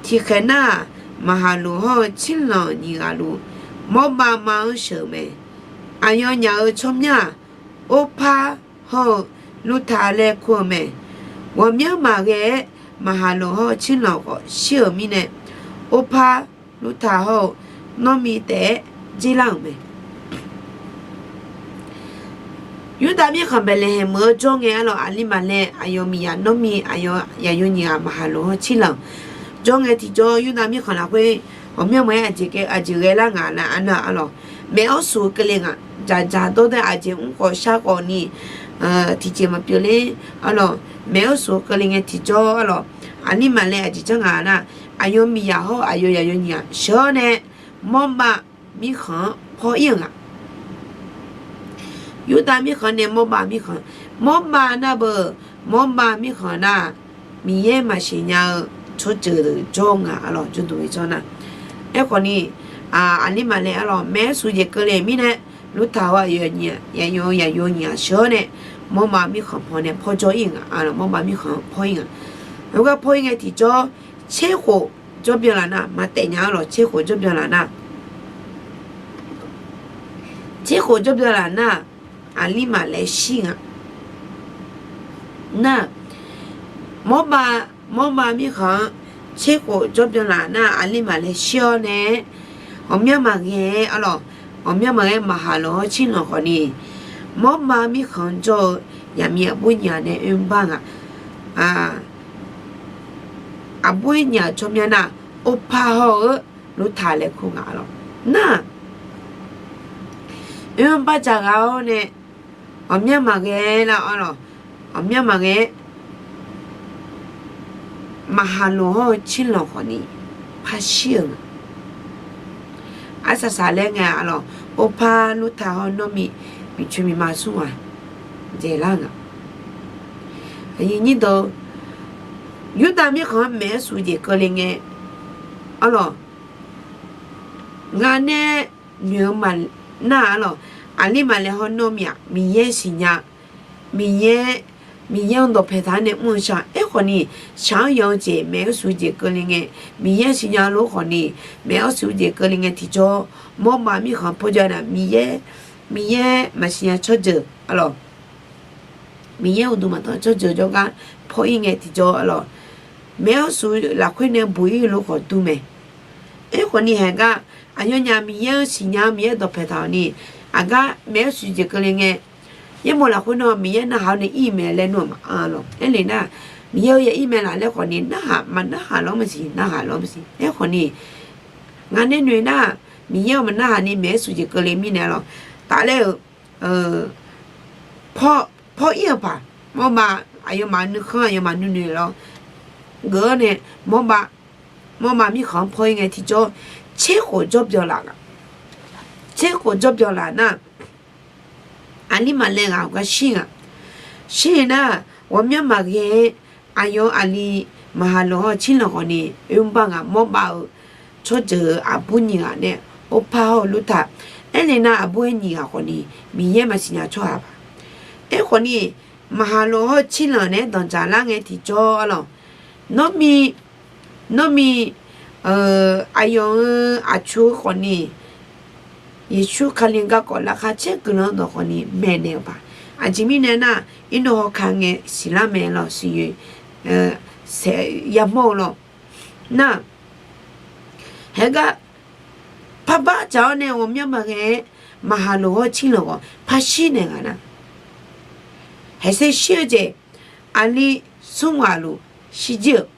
Tiqkhaeq nar-aq, Maqhaqlonq hawr-eu Cirlanq nyiq ghaq luf Mawrbav ma-anr sheuq-euq mae. Aqyawfnyaf-euq tsawrmyanr-aq, Orpar hawr-eu Lurta laer kur-eu mae. Ghawqmyanr maqghae-aer Maqhaqlonq hawr-eu Cirlanq khawf shir-euq mirnae, Orpar, Lurta hawr-eu Nawrmi taef-aer jerlar-euq mae. Yurdav mirkhanq Baeqlaeqhaeq meuq-anr jawr ngae arlawq, aqli maqlaer aqyawf miqyaq Nawrmi, aqyawf yaqyo nyiq ghaq Maqhaqlonq hawr-eu Cirlanq jawr ngae tiqjawr, Yurdav mirkhanq lafkhoer ghawqmyanr maqghae aqjeq ghae, aqjeq ghae lar nga laer aernar arlawq, maeq-awr suf-eu keuvle nga. Dzaqdzaq dawr dae aqjeq mr khawf shar khawf ni tiqjeq maqpyeuf ler arlawq, maeq-awr suf-eu keuvle ngae tiqjawr arlawq, aqli maqlaer aqjeq janr nga nar, aqyawf miqyaq hawr aqyawf yaqyo nyiq ghaq sheuq-awr nae Mawrbav mirkhanq-anr pawr ir-euq nga. Yurdav mirkhanq nae Mawrbav mirkhanq, Mawrbav nar beu, Mawrbav mirkhanq nar, Miqyaer maqsiq nya-eu tsawrjeuq deuq jawr nga arlawq, jawrduq-ir jawr nar. Aerkhawf ni, aqli maqlaer arlawq, maeq-awr suf jeq keuvle mirnae, Lurta hawr-eu yaqyo nyiq ghaq sheuq-awr nae, Mawrbav mirkhanq paw nae pawrjawr ir-euq nga arlawq, Mawrbav mirkhanq-anr pawr ir nga. Heugar pawr ir ngae tiqjawr, tserkhof jawrbyan laf nar, maqtaef nya-anr lawq, tser khof jawrbyan laf nar, tser khof jawrbyan laf nar, aqli maqlaer shir nga. Nar, mawrma, mawrma mirkhanq-anr tser khof jawrbyan laf nar, aqli maqlaer shir-awr nae, ghawqmyanr maqghae-aer arlawq, ghawqmyanr maqghae-aer maqhaq lanq-awr tsirlanq khawfni, mawrma mirkhanq jawr-eu yaqmiq aqbur nyiq-aq nae oerbar nga. Aqbur-aer nyiq-aq tsawrmyanr nar, orpar hawr-eu lurtaq laer kur nga arlawq. Nar, oerbar dzaq ghaq-awr nae, ghawqmyanr maqghae lar arlawq, ghawqmyanr maqghae-aer maqhaq lanq hawr-eu tsirlanq khawfni, par shir-euq nga. Arsaq saq laer ngae arlawq, orpar lurtaq hawr nawr mi, miqcoeq miqma smr ghaq dzaeqlar nga. Aqyuif nyir deuq, Yurdav mirkhanq-anr maeq-aer suf jeq keuvle ngae arlawq, ngar nae noeq-eu maq nar arlawq, aqli maqlaer hawr nawr mi-aq, Miqyaer siqnya, Miqyaer, Miqyaer-anr dawqpaeq taq-anr nae mr-eu shaq. Aerkhawfni, shaq-anr yanq-eu jeq maeq-aer suf jeq keuvle ngae, Miqyaer siqnya lof khawfni, maeq-aer suf jeq keuvle ngae tiqjawr, mawrma mirkhanq pawjav nar, Miqyaer, Miqyaer maqsiqnya tsawrjeuq arlawq, Miqyaer uqduq maqtanq tsawrjeuq jawrgar paw-ir ngae tiqjawr arlawq, maeq-aer suf lafkhoer nae buq-ir lof khawf dur mae. Aerkhawfni haeq gar, aqyawfnyaf Miqyaer-anr siqnya-eu Miqyaer dawqpaeq taq-awq ni, aqgar maeq-aer suf jeq keuvle ngae, yaerbof lafkhoer nawr Miqyaer narhaq-awr nae ir mae laer nawr-aq maqanr lawq. Aerle nar, Miqyaer-eu ya ir mae laf laer khawfni narhaq, maqnarhaq lawr maqsiq, narhaq lawr maqsiq. Aerkhawfni, ngar nae noeq nar, Miqyaer-euq maqnarhaq ni maeq-aer suf jeq keuvle mirnae lawq. Tafler-euq paw, paw-ir-euq paq, mawrma, aqyawfmaf nuikhanr aqyawfmaf nuinoeq lawr geuf-awr nae, mawrma, mawrma mirkhanq-anr paw-ir ngae tiqjawr, tser khof jawrbyan laf nga. Tser khof jawrbyan laf nar, aqli maqlaer ghaq gar shir nga. Shir nar, ghawqmyanr maqghae-aer, aqyawf aqli maqhaq lanq hawr-eu tsirlanq khawfni, oerbar nga. Mawrma-euq tsawrjeuq-euq aqbur nyiq ghaq nae, orpar hawr-eu lurtaq. Aerle nar, aqbur-aer nyiq ghaq khawfni, Miqyaer maqsiqnya tsawrhaq paq. Aerkhawfni, maqhaq lanq hawr-eu tsirlanq naeq-aer danqdzaq lar ngae tiqjawr arlawq, nawr mi, nawr mi, aqyawf-euq aqtsu-eu khawfni, Yeqsur Kali garkawv laqkhaq caer guiqlanq-anr dawq khawfni maeqnaeq-euq paq. Aqjeq mirnae nar, irnawr hawkar ngae siqlar mae lawq, siqyoeq saeq yamawr-eu lawq. Nar, haeq gar parbar dzaq-awr nae ghawqmyanr maqghae-aer, maqhaq lanq hawr-eu tsirlanq khawf par shir naeq nga nar, haeqser shir-eu jeq, aqli smr ghaq luf shirjir-euq,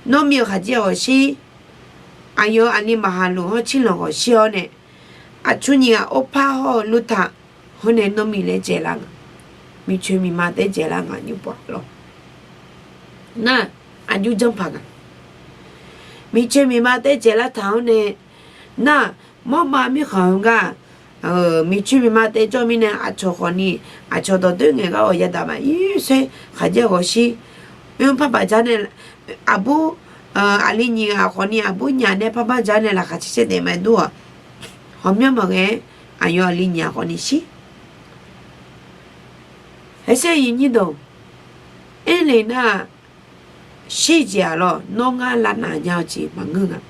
nawr mi-euq khaqdzer ghawqshir, aqyawf aqli maqhaq lanq hawr-eu tsirlanq ghawqshir-awr nae, aqtsu nyiq ghaq orpar hawr-eu lurtaq hawr nae nawr mi laer dzaeqlar nga. Miqcoeq miqma taef-aer dzaeqlar nga nymr paf lawq. Nar, aqjox janrpaq nga. Miqcoeq miqma taef-aer dzaeqlar taq-awr nae, nar, mawrma mirkhanq-eu gar, miqcoeq miqma taef-aer jawr mirnae aqcawq khawfni, aqcawq dawqdoer ngaeq gar-awq yadaq maqir saer khaqdzer ghawqshir, oermr parbaq jar nae, aqbur, aqli nyiq ghaq khawfni aqbur nyiq ghaq nae parbar jar nae laqkhaq caer caer daef maqdur-aq, ghawqmyanr maqghae-aer aqyawf aqli nyiq ghaq khawfni shir. Haeqser aqyuif nyir dawq, aerle nar, shir jeq-aq lawq, nawr ngar lavnav nya-eu jeq maqngeur nga.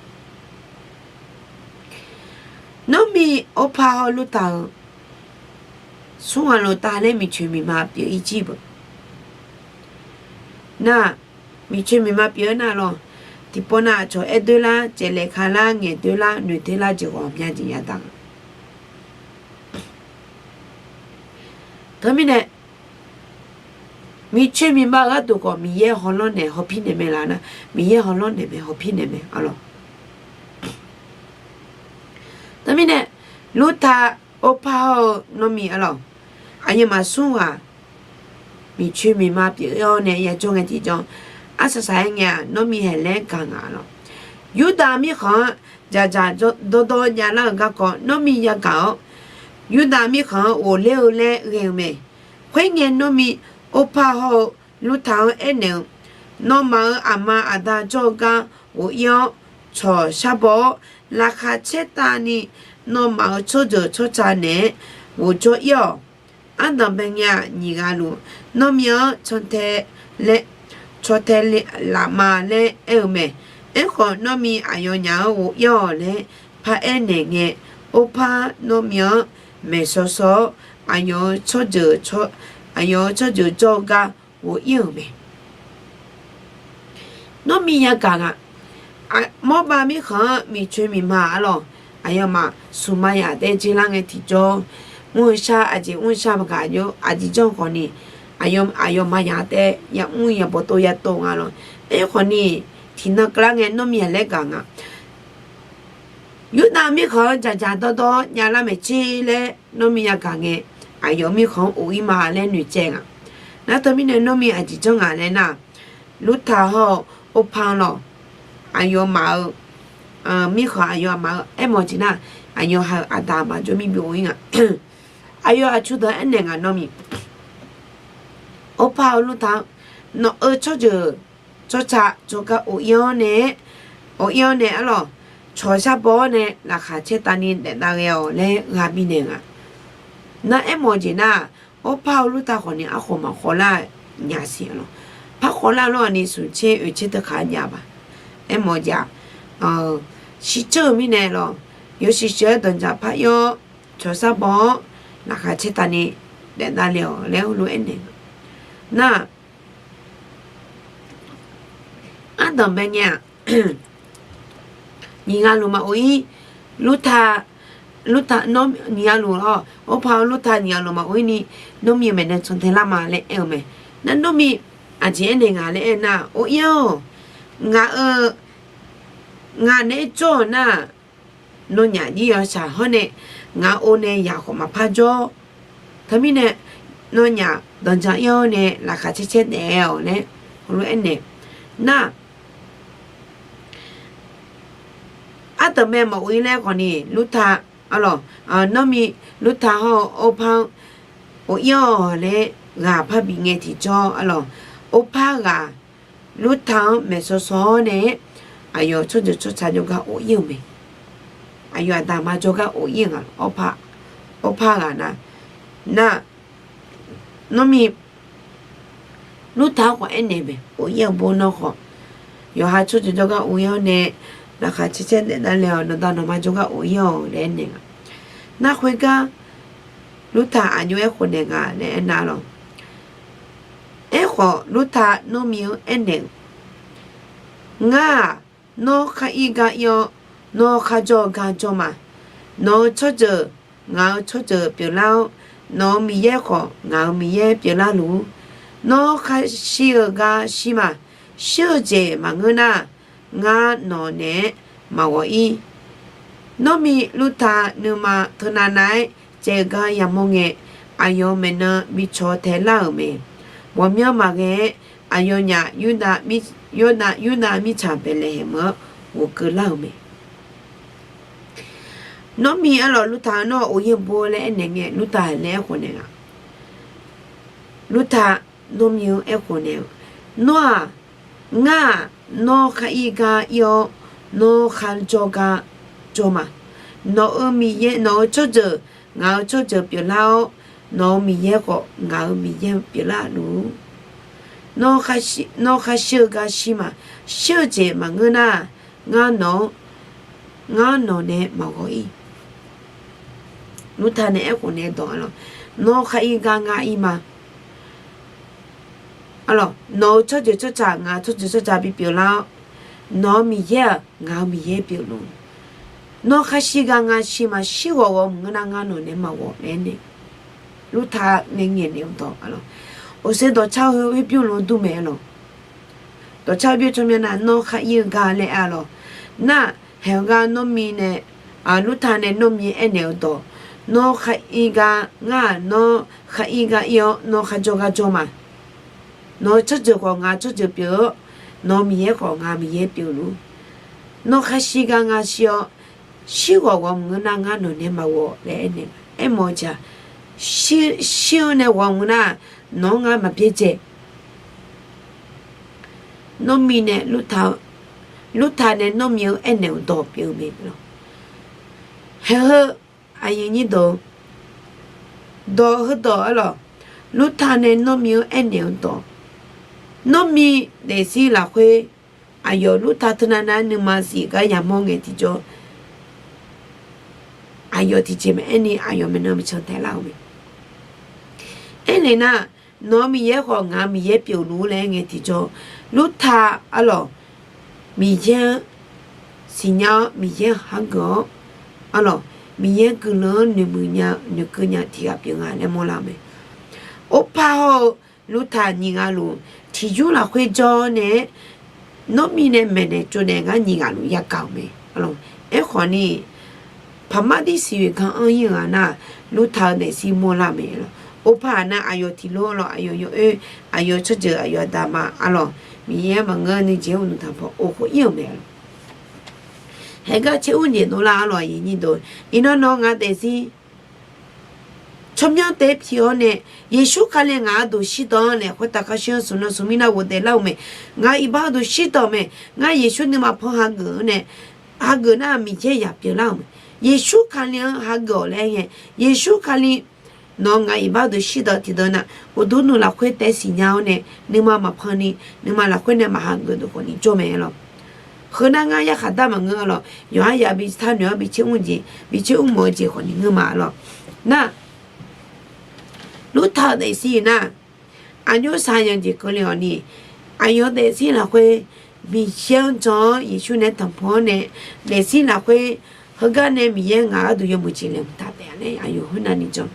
Nawr mi orpar hawr lurtaq-eu smr ghaq lanq tav laer miqcoeq miqma pyeuf-ir jir beuq. Nar, miqcoeq miqma pyeuf-aer nar lawq, tiqpov nav aqcawq aer doer lar, caevlaeq ka lar, ngaeq doer lar, noeq doer lar jeq ghawqmya jeq yadaq nga. Teumirnae, miqcoeq miqma-eu gharduq khawf Miqyaer hawlanr naeq hawpir naeq mae laf nar, Miqyaer hawlanr naeq mae hawpir naeq mae arlawq. Teumirnae, lurtaq orpar hawr-eu nawr mi arlawq, aqyawfmaf smr ghaq miqcoeq miqma pyeuf-awr nae yajawr ngae tiqjawr, arsaq saq-aer ngae-aq nawr mi haeq laer gaq nga arlawq. Yurdav mirkhanq-anr dzaqdzaq dawrdawr javlar-eu garkawv nawr mi yagaq-awr, Yurdav mirkhanq-anr ghofler-eu laer ghae-eu mae. Khoerngae nawr mi orpar hawr-eu lurtaq-anr aernaeq-eu, nawmaf-euq aqma aqda jawr-eu gar ghof-ir-awr, tsawq sharbaw-awr, laqkhaq caertavni nawmaf-euq tsawrjeuq tsawrca naeq-aer ghof jawr-ir-awq. Ardanq bae ngae-aq nyiq ghaq luf, nawr mi-anr caw tae laf ma laer aer-eu mae. Aerkhawf, Nawrmi aqyawfnyaf-anr ghof-ir-awq laer paraer naeq ngae, Orpar Nawrmi-anr maeqshaw shaw-awr, aqyawf-eu tsawrjeuq, aqyawf-eu tsawrjeuq jawr-eu gar ghof-ir-euq mae. Nawrmi yagaq nga. Mawrbav mirkhanq-anr miqcoeq miqma arlawq, aqyawfmaf smqma yaf taef-aer jeq lar ngae tiqjawr, mr-eu shar aqjeq mr-eu shar maqgaq aqjeq janr khawfni, aqyawf aqyawfmaf yaf taef-aer yamr yabawqtov yatov nga lawq. Aerkhawfni, tiqnan keuvlar ngae Nawrmi aqlaer gaq nga. Yurdav mirkhanq-anr dzaqdzaq dawrdawr javlar maeqtser laer Nawrmi yagaq ngae, aqyawf mirkhanq-anr of-ir ma laer noeqtsaev nga. Nar teumirnae Nawrmi aqjeq janr nga laer nar, Lurtav hawr-eu Orpar-anr lawq, aqyawfmaf-eu mirkhanq aqyawfmaf-eu aermawf jeq nar, aqyawf ha-euq aqda aqma jawr mir byov-ir nga. Aqyawf aqtsu deuq-anr aernaeq nga Nawrmi, Orpar-eu Lurtav-anr, nawq-euq tsawrjeuq tsawrca jawrgar of-ir-awr nae, of-ir-awr nae arlawq, cawq sharbaw-awr nae laqkhaq caertavni daef dav ghae-awq laer ghaq bifnaeq nga. Nar aermawf jeq nar, Orpar-eu Lurtav khawfni arkhof maqkhawvlar nya siq lawq. Par khawvlar lawr-aq ni smq tser oeq tser teu khaq-anr jav baq. Aermawf jeq-aq, shirceuq-eu mirnae lawq, yawshuif shuif-aer danqdzaq par ir-awr, cawq sharbaw-awr laqkhaq caertavni daef dav le-awq laer heulof-aer naeq nga. Nar, ardanqbae ngae-aq, nyiq ghaq luf maqov-ir, Lurtav, Lurtav nyiq ghaq luf-awr, Orpar-eu Lurtav nyiq ghaq luf maqov-ir ni, Nawrmi-eu maeqnan cantae lar ma laer aer-eu mae. Nar Nawrmi aqjeq aernaeq nga laer aernar, or ir-awq, ngaq-eu, ngaq naeq-aer jawr-eu nar, nawnyaf jir yawshaq hawr nae, ngaq-euq or nae yaq khawf maqpar jawr. Teumirnae, nawnyaf danqdzaq ir-awr nae laqkhaq caer caer daef-awq laer heulof-aer naeq. Nar, ardanqbae maqov-ir laer khawfni, Lurtav, arlawq, Nawrmi, Lurtav hawr-eu Orpar-anr of ir-awq laer ghaq par bif ngae tiqjawr arlawq, Orpar ghaq Lurtav-anr maeqshaw shaw-awr nae, aqyawf tsawrjeuq tsawrca jawrgar of ir-euq mae. Aqyawf aqda aqma jawrgar of ir-eu nga, Orpar ghaq nar, nar, Nawrmi, Lurtav-anr khawf aernaeq mae, of ir-eu bo nawr khawf, yawqha tsawrjeuq jawrgar of ir-awr nae, laqkhaq caer caer daef dav le-awq, nawqda nawqma jawrgar of ir-awq laer aernaeq nga. Nar khoergar, Lurtav aqjox-aer khofnaeq nga laer aernar lawq. Aerkhawf, Lurtav Nawrmi-anr aernaeq-eu, Ngar-aq, nawr khar ir gar ir-awr, nawr kharjawr-eu gar jawr ma. Nawq-euq tsawrjeuq ngaq-euq tsawrjeuq pyeuflar-awr, nawq-euq Miqyaer khawf ngaq-euq Miqyaer pyeuflar luf-ur. Nawr khar shir-eu gar shir ma. Shir-eu jeq maqngeur nar, ngar nawq naeq-aer maqghawq ir. Nawrmi Lurtav nuima teunav nav-aer caev-eu gar yamawr ngae, aqyawf maeqnan bi cawq tae lar-euq mae. Ghawqmyanr maqghae-aer, aqyawfnyaf Yurdav, Yurdav mirtsaq Baeqlaeqhaeq meuq-anr ghofkeuv lar-euq mae. Nawrmi arlawq, Lurtav nawr of ir-eu bo laer aernaeq ngae, Lurtav laer aerkhof naeq nga. Lurtav Nawrmi-anr aerkhof naeq-eu, Nawr-aq, ngar-aq, nawr khar ir gar ir-awr, nawr kharjawr gar jawr ma. Nawq-euq Miqyaer, nawq-euq tsawrjeuq ngaq-euq tsawrjeuq pyeuflar-awr, nawq-euq Miqyaer khawf ngaq-euq Miqyaer pyeuflar luf-ur. Nawr khar shir-eu gar shir ma. Shir-eu jeq maqngeur nar, ngar nawq-anr, ngar nawq nae maqghawq ir. Lurtav nae aerkhof naeq dawq-a lawq, Nawr khar ir gar ngar ir ma. Nawq-euq tsawrjeuq tsawrca ngaq-euq tsawrjeuq tsawrca bipyeuf lar-awr, nawq-euq Miqyaer-aq ngaq-euq Miqyaer pyeufluf. Nawr khar shir gar ngar shir ma. Shir ghawq ghawq maqngeur nar, ngar nawq nae maqghawq laer aernaeq. Lurtav nae ngaeqnaeq-eu dawq-a lawq. Oqser dawqcar-eu khoer bymr luf dur mae-a lawq. Dawqcar-eu bymr tsawrmyanr nar, Nawr khar ir-eu gar laer aer-a lawq. Nar, haeq-eu gar Nawrmi nae, Lurtav nae Nawrmi aernaeq-eu dawq, Nawr khar ir gar, ngar-aq nawr khar ir gar ir-awr, nawr kharjawr gar jawr ma. Nawq-euq tsawrjeuq khawf ngaq-euq tsawrjeuq pyeuf-awr, nawq-euq Miqyaer khawf ngaq-euq Miqyaer pyeufluf. Nawr khar shir gar ngar shir-awr, shir ghawq ghawq maqngeur nar, ngar nawq nae maqghawq laer aernaeq. Aermawf-eu jeq-aq, shir-eu nae ghawq maqngeur nar, nawq-anr ngar maqbyaerdzae. Nawrmi nae Lurtav, Lurtav nae Nawrmi-anr aernaeq-euq dawq pyeuf-eu mae lawq. Haeq heu aqyuif nyir deuq, dawq heudawq-a lawq, Lurtav nae Nawrmi-anr aernaeq-eu dawq, Nawrmi daefzir lafkhoer aqyawf Lurta teunav nav nuima zif gar yamawr ngae tiqjawr, aqyawf tiqjeq maqaer ni aqyawf maeqnan maqcan taeq lar-euq mae. Aernaeq nar, nawq-eu Miqyaer khawf ngaq-eu Miqyaer pyeufluf-ur laer aer ngae tiqjawr, Lurta arlawq, Miqyaer-anr siqnya-awr Miqyaer-anr hageuf-awr arlawq, Miqyaer guiqlanq-anr noeqmuiq nya noeqkeuv nya tiq ghaq pyeuf nga laer mawrlar-eu mae. Orpar hawr-eu Lurta nyiq ghaq luf tiqyur lafkhoer jawr nae-aer, Nawrmiq nae maeqnaeq tsovnaeq ngar nyiq ghaq luf yagaq-euq mae. Aerkhawf ni, paqmar tir siqyoeq gan anr ir-eu ghaq nar, Lurta-eu daefzir mawrlar-eu mae lawq. Orpar-aq nar aqyawf tiqlof arlawq, aqyawf yawoer, aqyawf tsawrjeuq, aqyawf aqdama arlawq, Miqyaer maqngeur nuijeq-anr uqduq tanqpawq of khof ir-euq mae lawq. Haegar caer ur nyaef dovlar arlawq, aqyuif aqnyir deuq, iqnan nawr ngaq daefzir tsawrmyanr taef-aer pi-awr nae, Yeqsur Kali ngaq-anr duq shirdaw-anr nae khoertav kharshuir-anr smq nan smq mir nar ghofdaef lar-euq mae. Ngaq iqbax duq shirdaw mae. Ngar Yeqsur nuima pan hageuf-anr nae, hageuf nar Miqyaer yaq pyeuflar-euq mae. Yeqsur Kali-anr hageuf-awq laer aer ngae, Yeqsur Kali nawq-eu ngaq iqbax duq shirdaw tiqdeuq nar, uqduq nuq lafkhoer taef siqnya-awr nae, nuima maqpan ni, nuima lafkhoer nae maqhageuf deuq khawf ni jawr mae lawq. Heu nar ngar yarkhaq dar maqngeur lawq. Yawqhar yaq bi tanoeq-awr bi caer mr jeq, bi caer mr mawf-eu jeq khawf ni ngeur ma lawq. Nar, Lurta-eu daefzir nar, aqjox saqyanq jeq keuvle-awq ni, aqyawf daefzir lafkhoer Miqyaer-anr jan-awr Yeqsur nae tanqpanq-awr nae, daefzir lafkhoer heugar nae Miqyaer ngaq gharduq yawmuiq jeq laeqhmq taq taef-a laer aqyawf khoernav ni jan.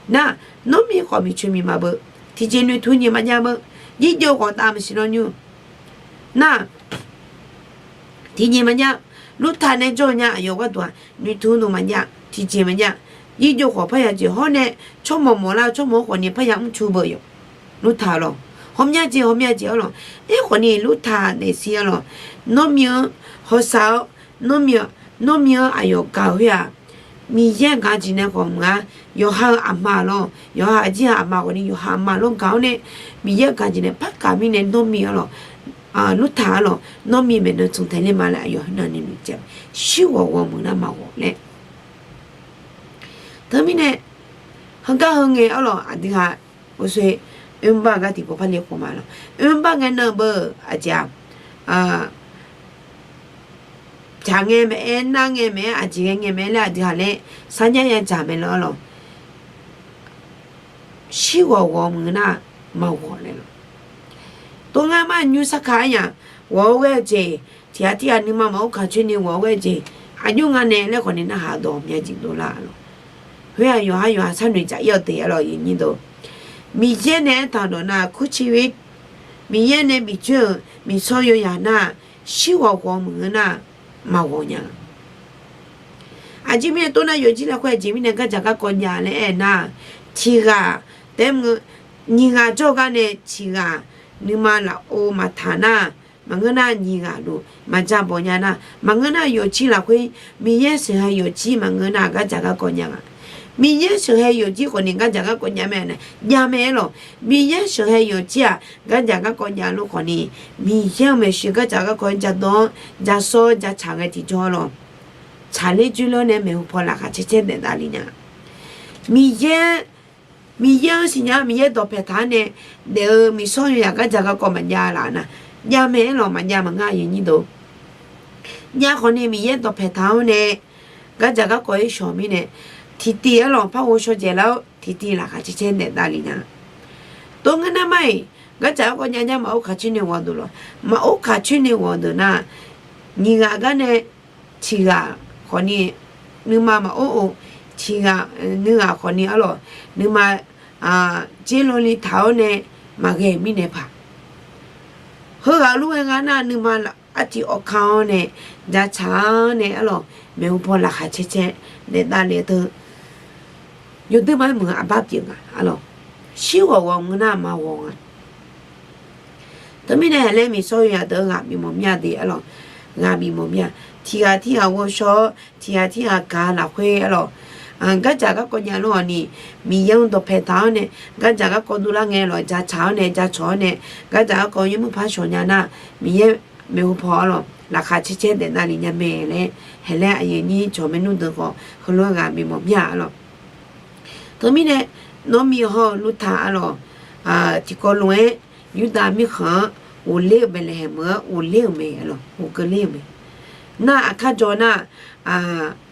Nar, Nawrmiq khawf miqcoeq miqma beu, tiqjeq noeqtmq nyiq maqjav beu, jirjov ghawqdav maqsiq lawnymr. Nar, tiqjeq maqjav, Lurta nae jawr-eu nya aqyawf gharduq-aq noeqtmq nuq maqjav, tiqjeq maqjav. Jirjov khawf parya jeq hawr nae, tsawrmawq mawqlar-eu tsawrmawq-anr khawf ni parya mrcu beu yawq. Lurta lawq, hawmya jeq hawmya jeq arlawq. Aerkhawf ni Lurta daefzir arlawq, Nawrmiq-anr hawsav-awr, Nawrmiq-anr aqyawf gaq-eu khoer-aq, Miqyaer gaq jeq nae khawf maqnga, yawqha-eu aqma lawr, yawqha aqjir-eu aqma khawf ni yawqha aqma lawr gaq-awr nae, Miqyaer gaq jeq nae par gaq mirnae Nawrmiq arlawq, Lurta arlawq, Nawrmiq maeqnan tsmq taeq ler ma laer aqyawf heunav ni noeqtsaev-eu, shirghawq ghawq muiq nar maqghawq laer. Teumirnae, heugar heu ngae arlawq aqdui ha, oerbar gar tiqpov par le khof ma lawq. Oerbar ngae nan beu aqjeq-aq, jaq ngae maeq-aer, nar ngae maeq-aer, aqjeq ghae ngae maeq-aer laer aqdui ha laer sarjax ya jaq mae lawr arlawq. Shirghawq ghawq muiq nar maqghawq laer lawq. Tov ngar mar nymr sarkaq aryamq ghawq-eu ghae-eu jeq, tiq ghaq tirghaq nuima maqor kaq coer ni ghawq-eu ghae-eu jeq, aqjox nga nae laer khawf ni narhaq dawq mya jeq dovlar lawq. Khoer-aq yawqhar yawqha sharnoeq jaq ir-awr de arlawq, aqyuif aqnyir deuq. Miqyaer nae aertaq dawq nar kurciv-ir, Miqyaer nae bif dzoer-euq miqsawr yawzaq nar, shirghawq ghawq muiq-eu nar maqghawq nya. Aqjeq mirnae tov nar yawqjir lafkhoer aqjeq mirnae gardzaq garkawv jav laer aer nar, tiq ghaq taef-aer mr-eu, nyiq ghaq jawrgar nae tiq ghaq nuima lafov maqtaq nar, maqngeur nar nyiq ghaq luf maqja bawq nya nar, maqngeur nar yawqjir lafkhoer Miqyaer sheuqghae yawqjir maqngeur nar gardzaq garkawv jav nga. Miqyaer sheuqghae yawqjir khawf ni gardzaq garkawv jav mae nar, jav mae aer lawq. Miqyaer sheuqghae yawqjir-aq gardzaq garkawv jav luf khawf ni, Miqyaer-euq maeqshi gardzaq garkawv-aer jadawr-awr jasawr-awr jatsaq ngae tiqjawr lawq. Tsaqler dzoerler-awr nae maeqhu paw laqkhaq caer caer daef davle nya. Miqyaer, Miqyaer-anr siqnya-awr Miqyaer dawqpaeq taq-awr nae daef-eu miqsawr yawzaq gardzaq garkawv maqjav laf nar, jav mae aer lawq, maqjav maqngeur, aqyuif aqnyir deuq. Jav khawf ni Miqyaer dawqpaeq taq-awr nae gardzaq garkawv-aer shawq mirnae, tiqtiv arlawq par ghovshaw dzaeqlar-awr tiqtiv laqkhaq caer caer daef davle nya. Tov ngeur nar mar-iq, gardzaq garkawv jav nya maqor kaq coer ni ghawqdeuq lawq. Maqor kaq coer ni ghawqdeuq nar, nyiq ghaq gar nae tiq ghaq khawf ni nuima maqor-or, tiq ghaq, nuighaq khawf ni arlawq nuima dzer lawli taq-awr nae maqghae-euq mirnae paq. Heughaq luf ghae nga nar nuima artiv awvka-awr nae, jatsaq-awr nae arlawq maeqhu paw laqkhaq caer caer daef davle teu. Yawdui ma-aer muiq-eu aqbar pyeuf nga arlawq. Shirghawq ghawq muiq nar maqghawq nga. Teumirnae laer miqsawr yawzaq deuq-anr ghaq bif mawf mya de arlawq. Ghaq bif mawf mya. Tiq ghaq tirghaq ghovshaw-awr tiq ghaq tirghaq gaq-eu lafkhoer arlawq, gardzaq garkawv jav luf-awq ni, Miqyaer-anr dawqpaeq taq-awr nae gardzaq garkawv dovlar ngae lawq, jatsaq-awr nae jacawq-awr nae gardzaq garkawv yaermr par shawq nya nar, Miqyaer maeqhu paw arlawq laqkhaq caer caer daef davle nya mae laer, haeq laer aqyuif aqnyir cawq maernmr deuq khawf heulof-aer ghaq bif mawf mya arlawq. Teumirnae, Nawrmiq hawr-eu Lurta arlawq, tiqkawv lof-aer Yurdav mirkhanq-anr ghofler-euq baeqlaeqhaeq meuq-anr ghofler-euq mae lawq, ghofkeuv ler-euq mae. Nar aqkar jawr nar,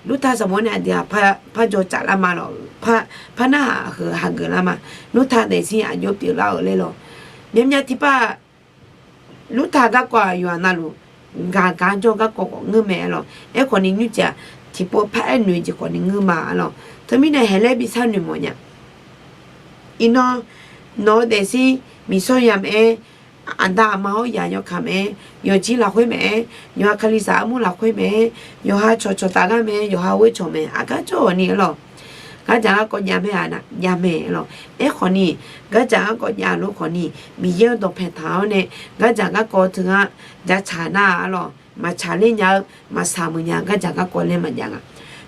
Lurta sanqbof nae aqdui-aq par jawr tsaflar ma lawq, par narhaq heuq hageuf lar ma. Lurta daefzir aqjox pyeuflar-euq laer lawq. Myavmyav tiqpav Lurta garkawv-aq yawqha navluf gaq gaq-anr jawr garkawv khawf ngeur mae lawq. Aerkhawf ni nymrcif-aq tiqpov paraer noeq jeq khawf ni ngeur ma lawq. Teumirnae haeq laer bi sharnoeq mawf nya. Iqnan nawq-eu daefzir miqsawr ya maqaer, aqda aqma-awr yaq yawkaq maqaer, yawqjir lafkhoer maqaer, yawqha kalizaq armur lafkhoer maqaer, yawqha cawqcawq taf gar mae, yawqha ghoer cawq mae, aqgar jawr-awq ni lawq. Gardzaq garkawv jav mae-a na, jav mae lawq. Aerkhawf ni, gardzaq garkawv jav lof khawf ni, Miqyaer-anr dawqpaeq taq-awr nae, gardzaq garkawv teu-anr jacaq nar-a lawq. Maqtsaq ler nya-eu, maqsaq muiq nya-eu gardzaq garkawv laer maqjav nga.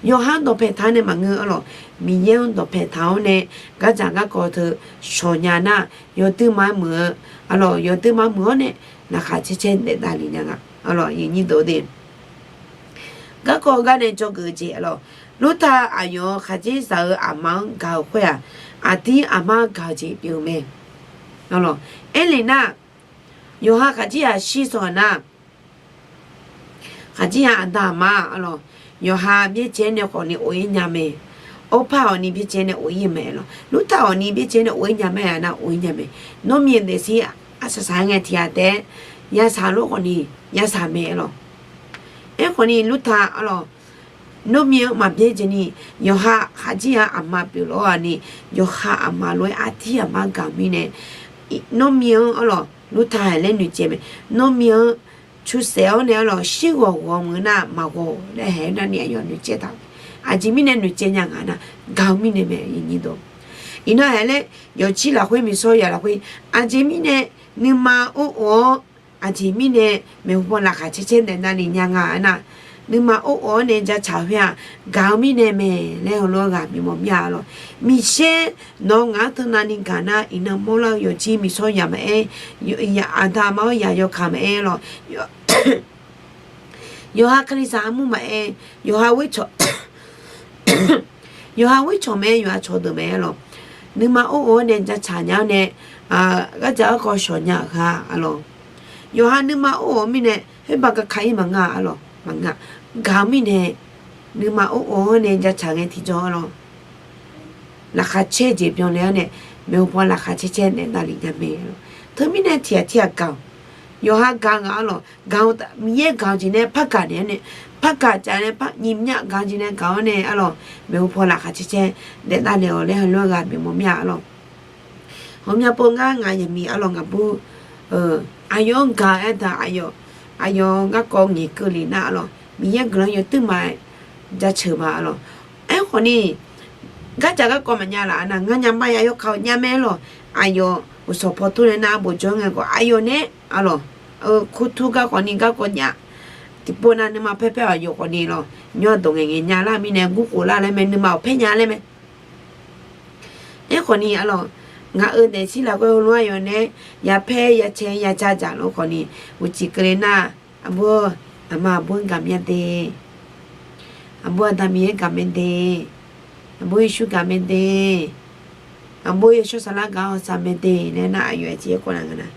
Yawqha-anr dawqpaeq taq-awr nae maqngeur-a lawq. Miqyaer-anr dawqpaeq taq-awr nae, gardzaq garkawv teu shawq nya nar, yawduima muiq-eu, a lawq, yawduima muiq-awr nae, laqkhaq caer caer daef davle nya nga. A lawq, aqnyir deuq de. Garkawv gar nae dzawgeuf-eu jeq, a lawq, Lurta aqyawf-euq khaqdzerzaq-eu aqma-anr gaq-euq khoer-aq, aqdir aqmar gaq-eu jeq pyeuf-eu mae. A lawq, aerlef nar, yawqha khaqdzerzaq shir sanq-aq nar, khaqdzerzaq aqda aqma, a lawq, yawqha byaerdzae nae khawf ni of-ir nya mae. Orpar-awq ni byaerdzae nae of-ir mae lawq. Lurta-awq ni byaerdzae nae of-ir nya mae-a nar of-ir nya mae. Nawr mir-eu daefzir arsaq saq-aer ngae tiq ghaq taef-aer yasaq lof khawf ni yasaq mae lawq. Aerkhawf ni Lurta, a lawq, nawr mir-anr maqbyaer jeq ni, yawqha khaqdzerzaq aqma pyeuf lof-awr-a ni, yawqha aqma lof-aer artir aqmar gaq-eu mirnae, nawr mir-anr, a lawq, Lurta haeq laer noeqtsaev mae. Nawr mir-anr cusaef-awr nae, a lawq, shir ghawq ghawq-eu meuq-eu nar maqghawq laer haeq-aer nar ni aqyawf noeqtsaev taq-eu. Aqjeq mirnae noeqtsaev nya nga nar, gaq-eu mirnae mae. Iqnan haeq laer yawqjir lafkhoer miqsawr ya lafkhoer, aqjeq mirnae nuima or of-awr, aqjeq mirnae maeqhu paw laqkhaq caer caer daef davle nya nga aernar, nuima or of-awr nae jacaq khoer-aq, gaq-eu mirnae mae laer heulof-aer ghaq bimawr mir-a lawq. Miqsaer nawq-eu ngaq-anr teunav ni gaq nar, iqnan mawrlar-eu yawqjir miqsawr ya maqaer, aqda aqma-awr yaq yawkaq maqaer lawq. Yawqha kalizaq armur maqaer, yawqha ghoer cawq, yawqha ghoer cawq maqaer, yawqha cawqdeuq maqaer lawq. Nuima or of-awr nae jacaq nya-awr nae, gardzaq garkawv shawq nya-euq ghaq-a lawq. Yawqha nuima or of-eu mirnae khoerbav kakaq-ir maqnga-a lawq, maqnga. Gaq-eu mirnae nuima or of-awr nae jacaq ngae tiqjawr-a lawq. Laqkhaq caer jeq byanle-awr nae, maeqhu paw laqkhaq caer caer daef davle nya mae lawq. Teumirnae tiq ghaq tiq ghaq gaq-awq. Yawqha gaq ngaq-a lawq. Gaq-eu Miqyaer gaq-eu jeq nae par gaq naeq-awr nae, par gaq caf nae par nyiq myav gaq-eu jeq nae gaq-awr nae, a lawq, maeqhu paw laqkhaq caer caer daef davle-awq laer heulof-aer ghaq bimawr mir-a lawq. Ghawqmya pov ngar ngaq yaqmiq, a lawq, ngaqbur, aqyawf-anr gaq-aer taq, aqyawf, aqyawf garkawv ngaeqkeuv le nar, a lawq, Miqyaer guiqlanq yawduir ma jaceuq ma, a lawq. Aerkhawf ni, gardzaq garkawv maqnya laf-a nar, ngar nya ma ya yawkaq-eu nya mae lawq. Aqyawf uqsawq paw tur nae nar bof jawr ngae khawf, aqyawf nae, a lawq, kurtur gar khawf ni garkawv jav. Tiqpov nav nuima paer paer-awq yawf khawf ni lawq, nymr-aq dawq ngaeq ngaeq nya lar mirnae gur khof lar laer mae, nuima-awq paer nya laer mae. Aerkhawf ni, a lawq, ngaq-euq daefzir lafkhoer heulof-aer yawf nae, ya paer ya cae ya dzar dzaq lof khawf ni, uqcif keuvle nar, aqbur, aqma aqbur-anr gaqmya de. Aqbur Aqda Miqyaer gaqmae de. Aqbur Yeqsur gaqmae de. Aqbur Yawshawr Saflar gaq-awr hawsav mae de laer nar, aqyawf aqjeq-aer kawv nar nga nar,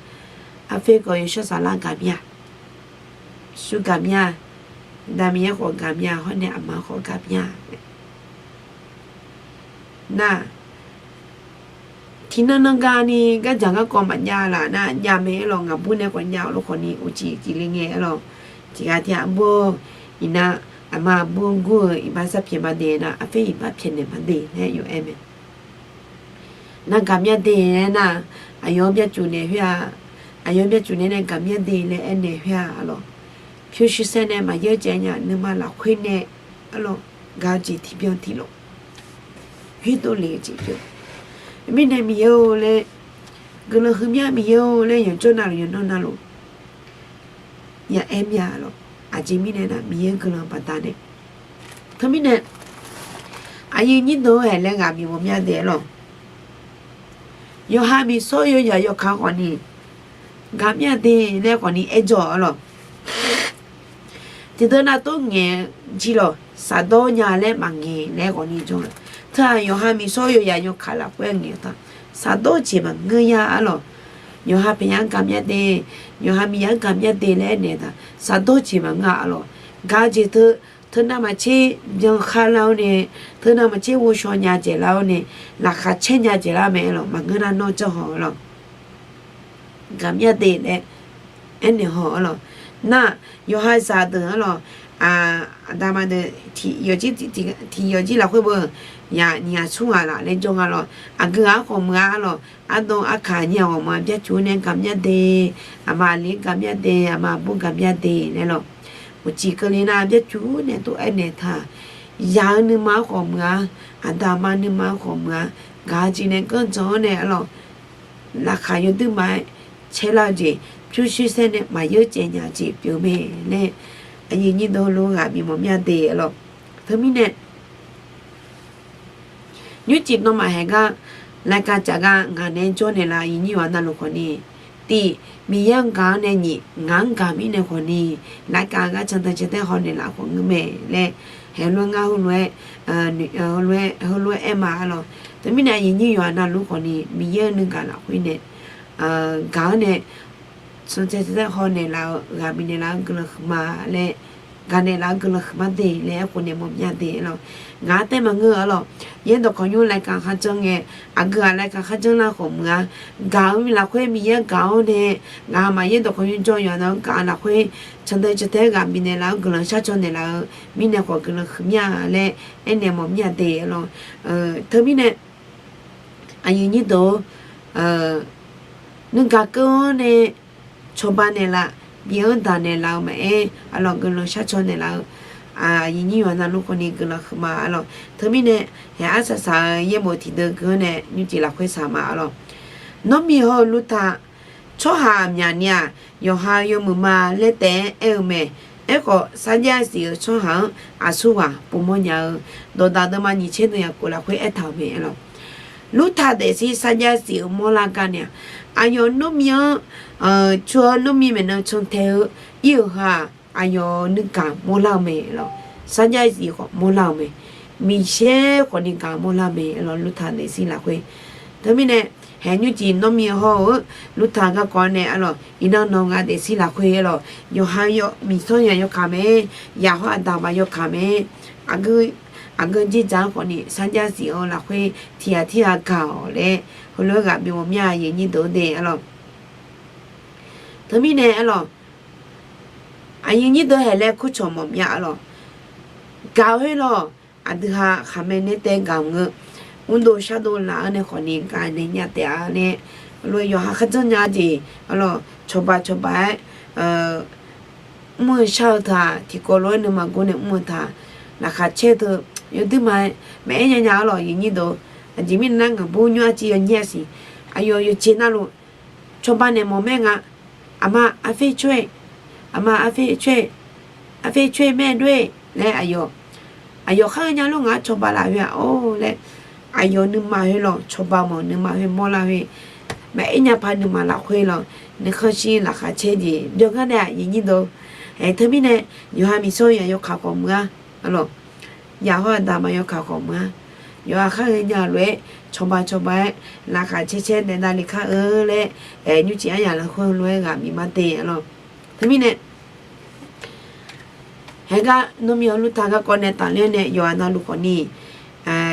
arfer khawf Yawshawr Saflar gaqmya, Yeqsur gaqmya, Aqda Miqyaer khawf gaqmya, hawr nae aqma khawf gaqmya. Nar, tiqnan nan gani gardzaq garkawv maqjav laf nar, jav mae-aer lawq, ngaqbur nae khawf jav-awq lof khawf ni uqcif cifle ngae-aer lawq. Tiqghaq tiq aqbur, iqnan aqma aqbur gur-eu iqbax sar pyaeq ma de nar, arfer iqbax pyaeqnaeq ma de laer yawf-aer mae. Nar gaqmya de laer nar, aqyawf-anr byacuq naeq khoer-a, aqyawf-anr byacuq naeq nae gaqmya de laer aernaeq khoer-a, a lawq. Pyurshuir saer nae maqyar jaev nya, nuima lafkhoer nae, a lawq, gaq-eu jeq tiqbyan tiqlof, ghoer dovle-eu jeq pyeuf. Mirnae Miqyaer-or laer, guiqlanq heumya Miqyaer-or laer, yawqjawr navluf yawqnan navluf ya aer mya lawq. Aqjeq mirnae nar, Miqyaer guiqlanq baqdanae. Teumirnae, aqyuif nyir deuq-aer laer ghaq bif mawf mya de-aer lawq. Yawqha miqsawr yawyaq yawkaq khawf ni, gaqmya de laer khawf ni aer jawr-a lawq. Tiqdeuq nav tov ngaeq-eu jir lawq, shafdawr nya laer maqngaeq laer khawf ni jawr-a. Teu-aq yawqha miqsawr yawyaq yawkaq lafkhoer ngaeq-eu ta, shafdawr jeq maqngeur ya-a lawq. yawqha paeqnya-anr gaq myar de, yawqha Miqyaer-anr gaq myar de laer aernaeq taq, shaqdawr jeq maqngeur-a arlawq. Gaq-eu jeq teu, teunav maqtser byan kharlar-awr nae, teunav maqtser ghovshaw nya dzaeqlar-awr nae, laqkhaq caer nya dzaeqlar mae arlawq, maqngeur nar nawr janr haw arlawq. Gaq myar de laer aernaeq haw arlawq. Nar, yawqha zaqdeuq arlawq, aqda ma deuq tiq yawfjir lafkhoer beu, yaq nyiq ghaq smr ghaq laf laer jawr nga lawq. Aqgeu ghaq-anr khawf muiq-a arlawq. Ardov arkaq nyiq ghaq ghawqmya byarcuf nae gaq myar de, aqma aqli gaq myar de, aqma aqbur gaq myar de laer lawq. Uqcif keuvle nar byarcuf nae tov aernaeq taq, yaq-eu nuima-anr khawf muiq-a, aqda aqma nuima-anr khawf muiq-a, gaq-eu jeq nae ganrjan-awr nae arlawq, laqkhaq yawduir ma-aer caerlar-eu jeq, pyurshuir saer nae maqyeur caev nya-eu jeq pyeuf mae laer, aqyuif nyir deuq heulof-aer ghaq bimawf myar de arlawq. Teumirnae nymrcif nawmaf haeq gar, laika caf gar ngaq nae jawr naeqlaf-eu aqyuif nyir yawqha navluf khawfni, tiq, Miqyaer-anr gaq-awr nae nyiq, ngaq-anr gaq mirnae khawfni, laika gar cantae cantae haw naeqlaf khawf ngeur mae laer, haeq lof-aer ngar heulof-aer, heulof-aer aer ma arlawq. Teumirnae aqyuif nyir yawqha navluf khawfni Miqyaer-euq nuigaq lafkhoer nae gaq-awr nae, cantae cantae haw naeqlaf-eu ghaq bifnaeq laf-eu guiqlanq huiqma laer, gaq naeqlaf-eu guiqlanq huiqma de laer aerkhof nae mawf myar de arlawq. Ngaq-anr taef maqngeur arlawq. Yaerdawq kawqnymr laika kharjanr ngae, aqgeu ghaq laika kharjanr lar khawf muiq-a. Gaq-eu lafkhoer Miqyaer gaq-awr nae, ngaqma yaerdawq kawqnymr jawr yawqha navluf-anr gaq-eu lafkhoer, cantae cantae-aer ghaq bifnaeq laf-awr guiqlanq shar caw naeqlaf-eu mirnae khawf guiqlanq huiqmya laer aernaeq mawf myar de arlawq. Teumirnae aqyuif nyir deuq-or, nuigaq keuv-awr nae cawba naeqlaf, bif-anr daq naeqlaf-eu maqaer arlawq, guiqlanq shar caw naeqlaf-eu aqyuif nyir yawqha navluf khawfni guiqlanq huiqma arlawq. Teumirnae haeq arsaq saq-eu yaerbof tiqdeuv gui-anr nae nymrcif lafkhoer saq ma arlawq. Nawr miq haw-eu Lurtaq, tsawrhaq myaqni-aq, yawqha yawmuiq ma laer taef-aer aer-eu mae. Aerkhawf, sarjax siq-euq tsawrhaq-anr aqsurghaq povmawr nya-eu, dawqdaq deuvma nyiq tser deuq yaqkov lafkhoer aertaq-euq mae arlawq. Lurtaq daefzir sarjax siq-euq mawrlar gar nae-aq, aqyawf nawr miq-anr, cu-awr nawr miq maeqnan cantae-eu ir-euq heu-aq, aqyawf-euq nuigaq mawrlar-eu mae arlawq. Sarjax siq khawf mawrlar-eu mae. Miqsaer khawfni gaq mawrlar-eu mae arlawq, Lurtaq daefzir lafkhoer. Teumirnae, haeq nymrcif nawr miq haw-eu Lurtaq garkawv nae arlawq, iqnan nawq nga daefzir lafkhoer arlawq, yawqha yawmiq tsawrhaq yawkaq mae, yaqhawr aqda aqma yawkaq mae, aqgeu jirdzaq-anr khawfni sarjax siq-eu lafkhoer tiqghaq tirghaq gaq-awq laer, heulof-aer ghaq bimawf myar aqyuif nyir deuq-or de arlawq. Teumirnae arlawq, aqyuif nyir deuq haeq laer kurcawq mawf myar arlawq. Gaq-eu khoer lawq, aqdui ha khaqmae nae tae gaq-eu ngeur, mrdov shardov laf-anr nae khawfni gaq naeq nya taef-a nae, lof yawqha kharjanr nya jeq arlawq, cawba cawba-aer mr-eu shar-eu taq, tiqkawv lof-aer nuima gor nae mr-eu taq, laqkhaq caer teu, yawduir ma-aer maqaer nya nya arlawq, aqyuif nyir deuq. Aqjeq mirnae nar ngaqbur nymr arciv yawnyir-a siq, aqyawf yawqjeq navluf cawba naeq mawf mae nga. Aqma arfer coer, aqma arfer coer, arfer coer mae doer laer aqyawf, aqyawf khar-eu nya lor, ngaq-anr cawba laf khoer-aq or laer, aqyawf nuima khoer lawq, cawba mawf nuima khoer mawrlar khoer, maqaer nya paq nuima lafkhoer lawq, nuikhanr shir laqkhaq caer jeq byan gar nae aqyuif nyir deuq. Aer teumirnae, yawqha miqsawr yaq yawkaq khawf muiq-a arlawq. Yaqhawr aqda aqma yawkaq khawf muiq-a. Yawqha khar-eu nya lof-aer cawba cawba-aer laqkhaq caer caer daef davle kar-eu laer, aer nymrcif aryaq lafkhoer lof-aer ghaq bif ma de arlawq. Teumirnae haeq gar nawr miq-eu Lurtaq garkawv nae tafler nae yawqha navluf khawfni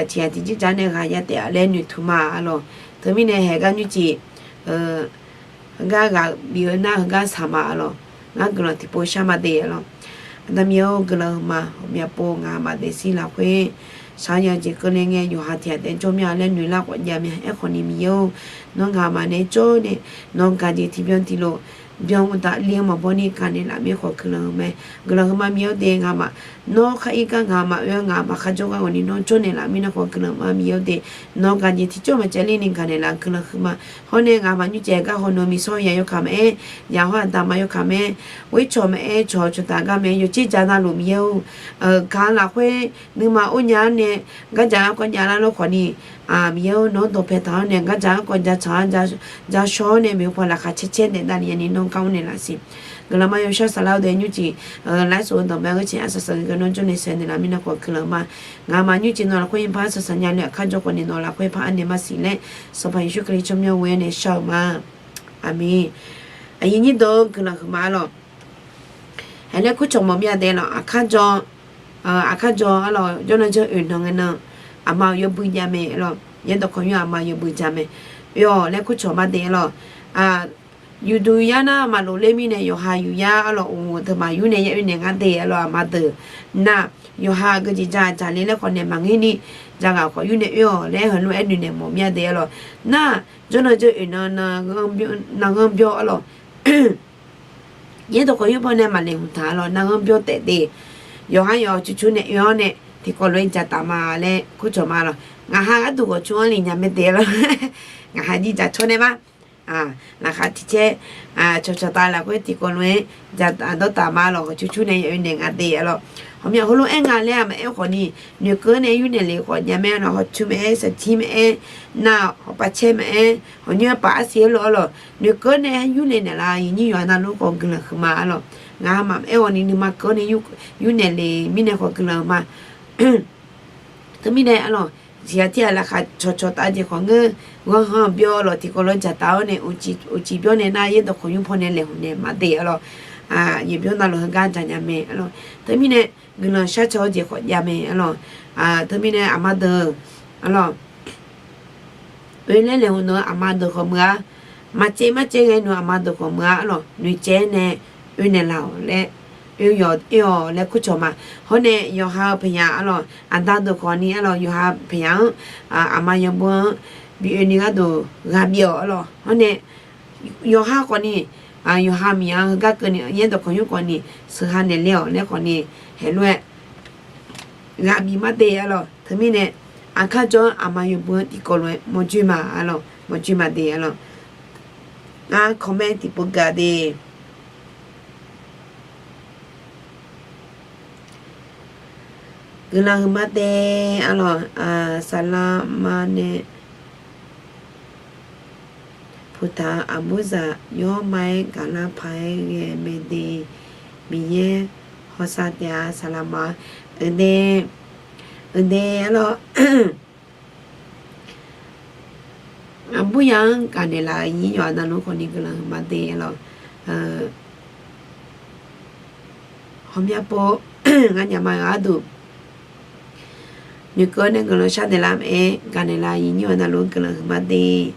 tiqghaq tiqjir dzaq nae ghaq ya taef-a laer noeqtmq ma arlawq. Teumirnae haeq gar nymrcif heugar ghaq bif-eu nar heugar saq ma arlawq. Ngar guiqlanq tiqpov shar ma de arlawq. Aqda Miqyaer-or, guiqlanq huiqma ghawqmya pov ngaqma daefzir lafkhoer shaq-eu jeq keuvle ngae yawqha tiqghaq taef jawr mir-a laer noeqlar khawf jav mir-a. Aerkhawfni Miqyaer-or, nawr ngaqma nae jawr nae nawq-eu gaq jeq tiqbyan tiqlof byan uqtaf li-eu maqbaw ni gaq naeqlaf mir khawf guiqlanq huiqma. Guiqlanq huiqma Miqyaer-or de, ngaqma nawr khar ir gar ngaqma oe-awr ngaqma kharjawr gar ghawqni nawr jawr naeqlaf mirnae khawf guiqlanq huiqma Miqyaer-or de. Nawq-eu gaq jeq tiqjawr maqcaev ler ni gaq naeqlaf guiqlanq huiqma. Hawr nae ngaqma nymrcif gar haw nawq-eu miqsawr yaq yawkaq maqaer, yaqhawr aqda aqma yawkaq maqaer, ghoer cawq maqaer, cawq-eu cawqtaf gar maqaer, yawqjeq dzaq navluf Miqyaer-or, gaq lafkhoer nuima or nya-anr nae gardzaq-anr kawv jav lar lor khawfni, Miqyaer-or, nawq-anr dawqpae taq-awr nae gardzaq-anr kawv ja tsaq-anr ja shaw-awr nae maeqhu paw laqkhaq caer caer daef davle nyani nawr gar mr naeqlaf siq. Guiqlanq ma yawshawr saflar-eu deuq nymrcif laer sof-eu dawqmaeq-eu gheurcae arsaq saq ghae ghae nawr jawr nae saeqnaeq laf mirnae khawf guiqlanq ma. Ngaqma nymrcif nawq lafkhoer par arsaq saq nya lof-aer kharjawr khawfni nawq lafkhoer par arnaeq ma siq laer Sanqpaq Yeqsur Kali tsawrmyanr ghoe-awr nae shar-eu ma. Aqmeq. Aqyuif nyir deuq-eu guiqlanq huiqma arlawq. Haeq laer kurcawq mawf mir-a de lawq. Aqkar jawr, aqkar jawr arlawq, jawrnan jawr oeq nan ngae nan, aqma-euq yawbui jav mae arlawq. Yaerdawq Kawq yur aqma yawbui jav mae. Oe-awq laer kurcawq ma de arlawq. Yuqduq yar nar maqlof ler mirnae yawqha yuqyar arlawq, uqmov teu maqyur nae ya oe naeq ngar de arlawq. Aqma deuq nar, yawqha geujeq ja jaqle laer khawf naeq maqngeur ni, jaghaq khawf yur nae oe-awq laer heulof-aer noeqnaeq mawf mir-a de arlawq. Nar, jawrnan jawr oeq nan, nanghanr byawr arlawq. Yaerdawq Kawq yur paw nae maqlaeqhmq taq arlawq, nanghanr byawr taef de. Yawqha yawq cur cur nae oe-awr nae tiqkawv lof-aer jataf ma laer kurcawq ma lawq. Ngaqha gharduq ghawqcur-anr le nya mae de lawq. Ngaqha jir jaqcawr nae ma. Laqkhaq tiq caer, cawqcawq taf lafkhoer tiqkawv lof-aer jataf dawrtaf ma lawq. Ghawqcur cur nae ya oe naeq nga de arlawq. Hawqmya heulof-aer nga laer-aq maqaer khawf ni, noeqkeuv nae yur naeq le khawf jav mae arlawq. Hawqcur maqaer, saqcir maqaer, nar hawpaq caer maqaer, hawqnyoer paq arsiq-aer lof arlawq. Noeqkeuv nae yur le naeq la, aqyuif nyir yawqha navluf khawf guiqlanq huiqma arlawq. Ngaq-a maqaer khawf ni nuima keuv nae yur naeq le mirnae khawf guiqlanq ma. Teumirnae arlawq, tiq ghaq tir-aq laqkhaq cawqcawq taf jeq khawf ngeur, ghanrhanq byawr lawq, tiqkawv lof-aer jataf-awr nae uqcif byawr nae nar Yaerdawq Kawq yur paw nae laeqhmq naeq ma de arlawq. Aqyuif byawr navluf heugar jaq nya mae arlawq. Teumirnae guiqlanq sharcaw-eu jeq khawf jav mae arlawq. Teumirnae aqma deuq arlawq, oe laer laeqhmq deuq-anr aqma deuq khawf muiq-a. Maqcaev maqcaev ghae nmr aqma deuq khawf muiq-a arlawq. Noeqcaev nae oe naeq laf-awq laer, oe-awq laer kurcawq ma. Hawr nae yawqha-eu paqyaq arlawq, aqda deuq khawf ni arlawq, yawqha paqyaq-anr, aqma yawbui-anr bi oe ni gharduq ghaq bif-awq arlawq. Hawr nae yawqha khawf ni, yawqha miqya-anr heugar keuvni Yaerdawq Kawq yur khawf ni sheuqha naeq ler-awq laer khawf ni, haeq lof-aer ghaq bif ma de arlawq. Teumirnae aqkar jawr-anr aqma yawbui-anr tiqkawv lof-aer mawrjoer ma arlawq, mawrjoer ma de arlawq. Ngar comment tiqpov gaq de. Guiqlanq huiqma de arlawq. Saqlaq ma nae puq taq-eu aqburzaq yawr ma-aer gaqlar paq-aer ghae mae de. Miqyaer hawsav taef-a saqlaq ma. Uqde, uqde arlawq. Aqburyaq-anr gaqnaeq laf-euq nyir yawqha navluf khawf ni guiqlanq huiqma de arlawq. Hawmya pov ngar nyaf ma-eu gharduq noeqkeuv nae guiqlanq shar naeqlar mae, gaqnaeq laf-euq nyir yawqha navluf guiqlanq huiqma de.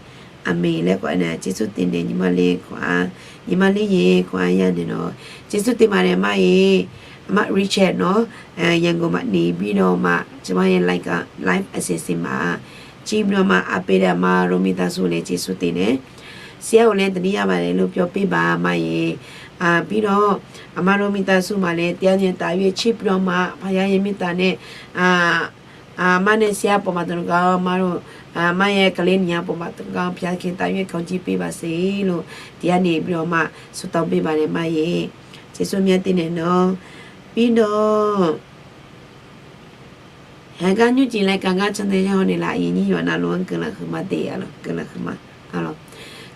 Aqmeq laer khawf-aer nae jersur teq nae nyiqma le khawf-a, nyiqma le yaeq khawf-a ya naeq nawq. Jersur teq ma nae ma-iq, aqma Richard nawr, Yangon maqni bi dawr ma, cima-aer live assistant ma, cir bi dawr ma, aqpyeq daef ma, Romi Tasu laer jersur teq nae, siar-euq laer daqlir yar ma laer lor pyawr pir ba ma-iq, bi dawr, aqma Romi Tasu ma laer tiqyar nae taf yaer cir bi dawr ma, paqya yaer mirtaf nae, aqma nae siar pawf ma taq gar ma lor, aqma yaer kale ni ya pawf ma taq gar pyaer kantaf yaer kanr jir pir ba se lor, tiqyar nae bi dawr ma, smrtanq pir ba nae ma-iq, jersur myav teq nae nawr, bi dawr. Haegar nymrcif laer ka gar cantae yaer hawr naeq laf-euq nyir yawqha navluf-anr guiqlanq huiqma de arlawq, guiqlanq huiqma arlawq.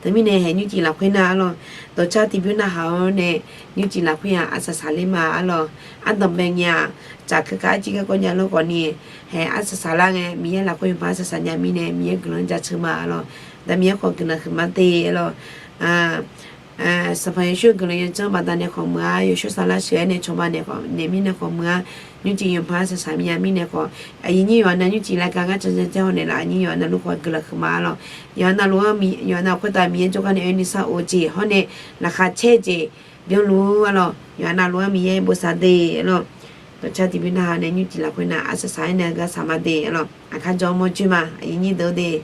Teumirnae haeq nymrcif lafkhoer nar arlawq, dawqcar tiqbymr narhaq-awr nae nymrcif lafkhoer-aq arsaq saqler ma arlawq. Ardanqbae nya-aq, tsaf keuka arjir garkawv nya lor khawf ni, haeq arsaq saqlar ngae Miqyaer lafkhoer yawqha arsaq saq nya mirnae Miqyaer guiqlanq-anr jaceuq ma arlawq. Daqmiqyaer khawf guiqlanq huiqma de arlawq. Sanqpaq Yeqsur-euq guiqlanq yawdzanr baqdanae khawf muiq-a, yawshawr saqlar sheuq-aer nae cawba naeq khawf naeq mirnae khawf muiq-a, nymrcif yawqha arsaq saq mya mirnae khawf, aqyuif nyir yawqha nav nymrcif laer ka ngar cantae yaer hawr naeq laf-euq nyir yawqha navluf khawf guiqlanq huiqma arlawq. Yawqha navluf-anr, yawqha nav khoertav Miqyaer jawrgar nae oerni sar of-eu jeq hawr nae laqkhaq caer-eu jeq byanluf arlawq. Yawqha navluf-anr Miqyaer bosav de arlawq. Dawqcar tiqbymr narhaq nae nymrcif lafkhoer nar arsaq saq-aer nae gar saq ma de arlawq. Aqkar jawr mawrjoer ma, aqyuif nyir deuq de.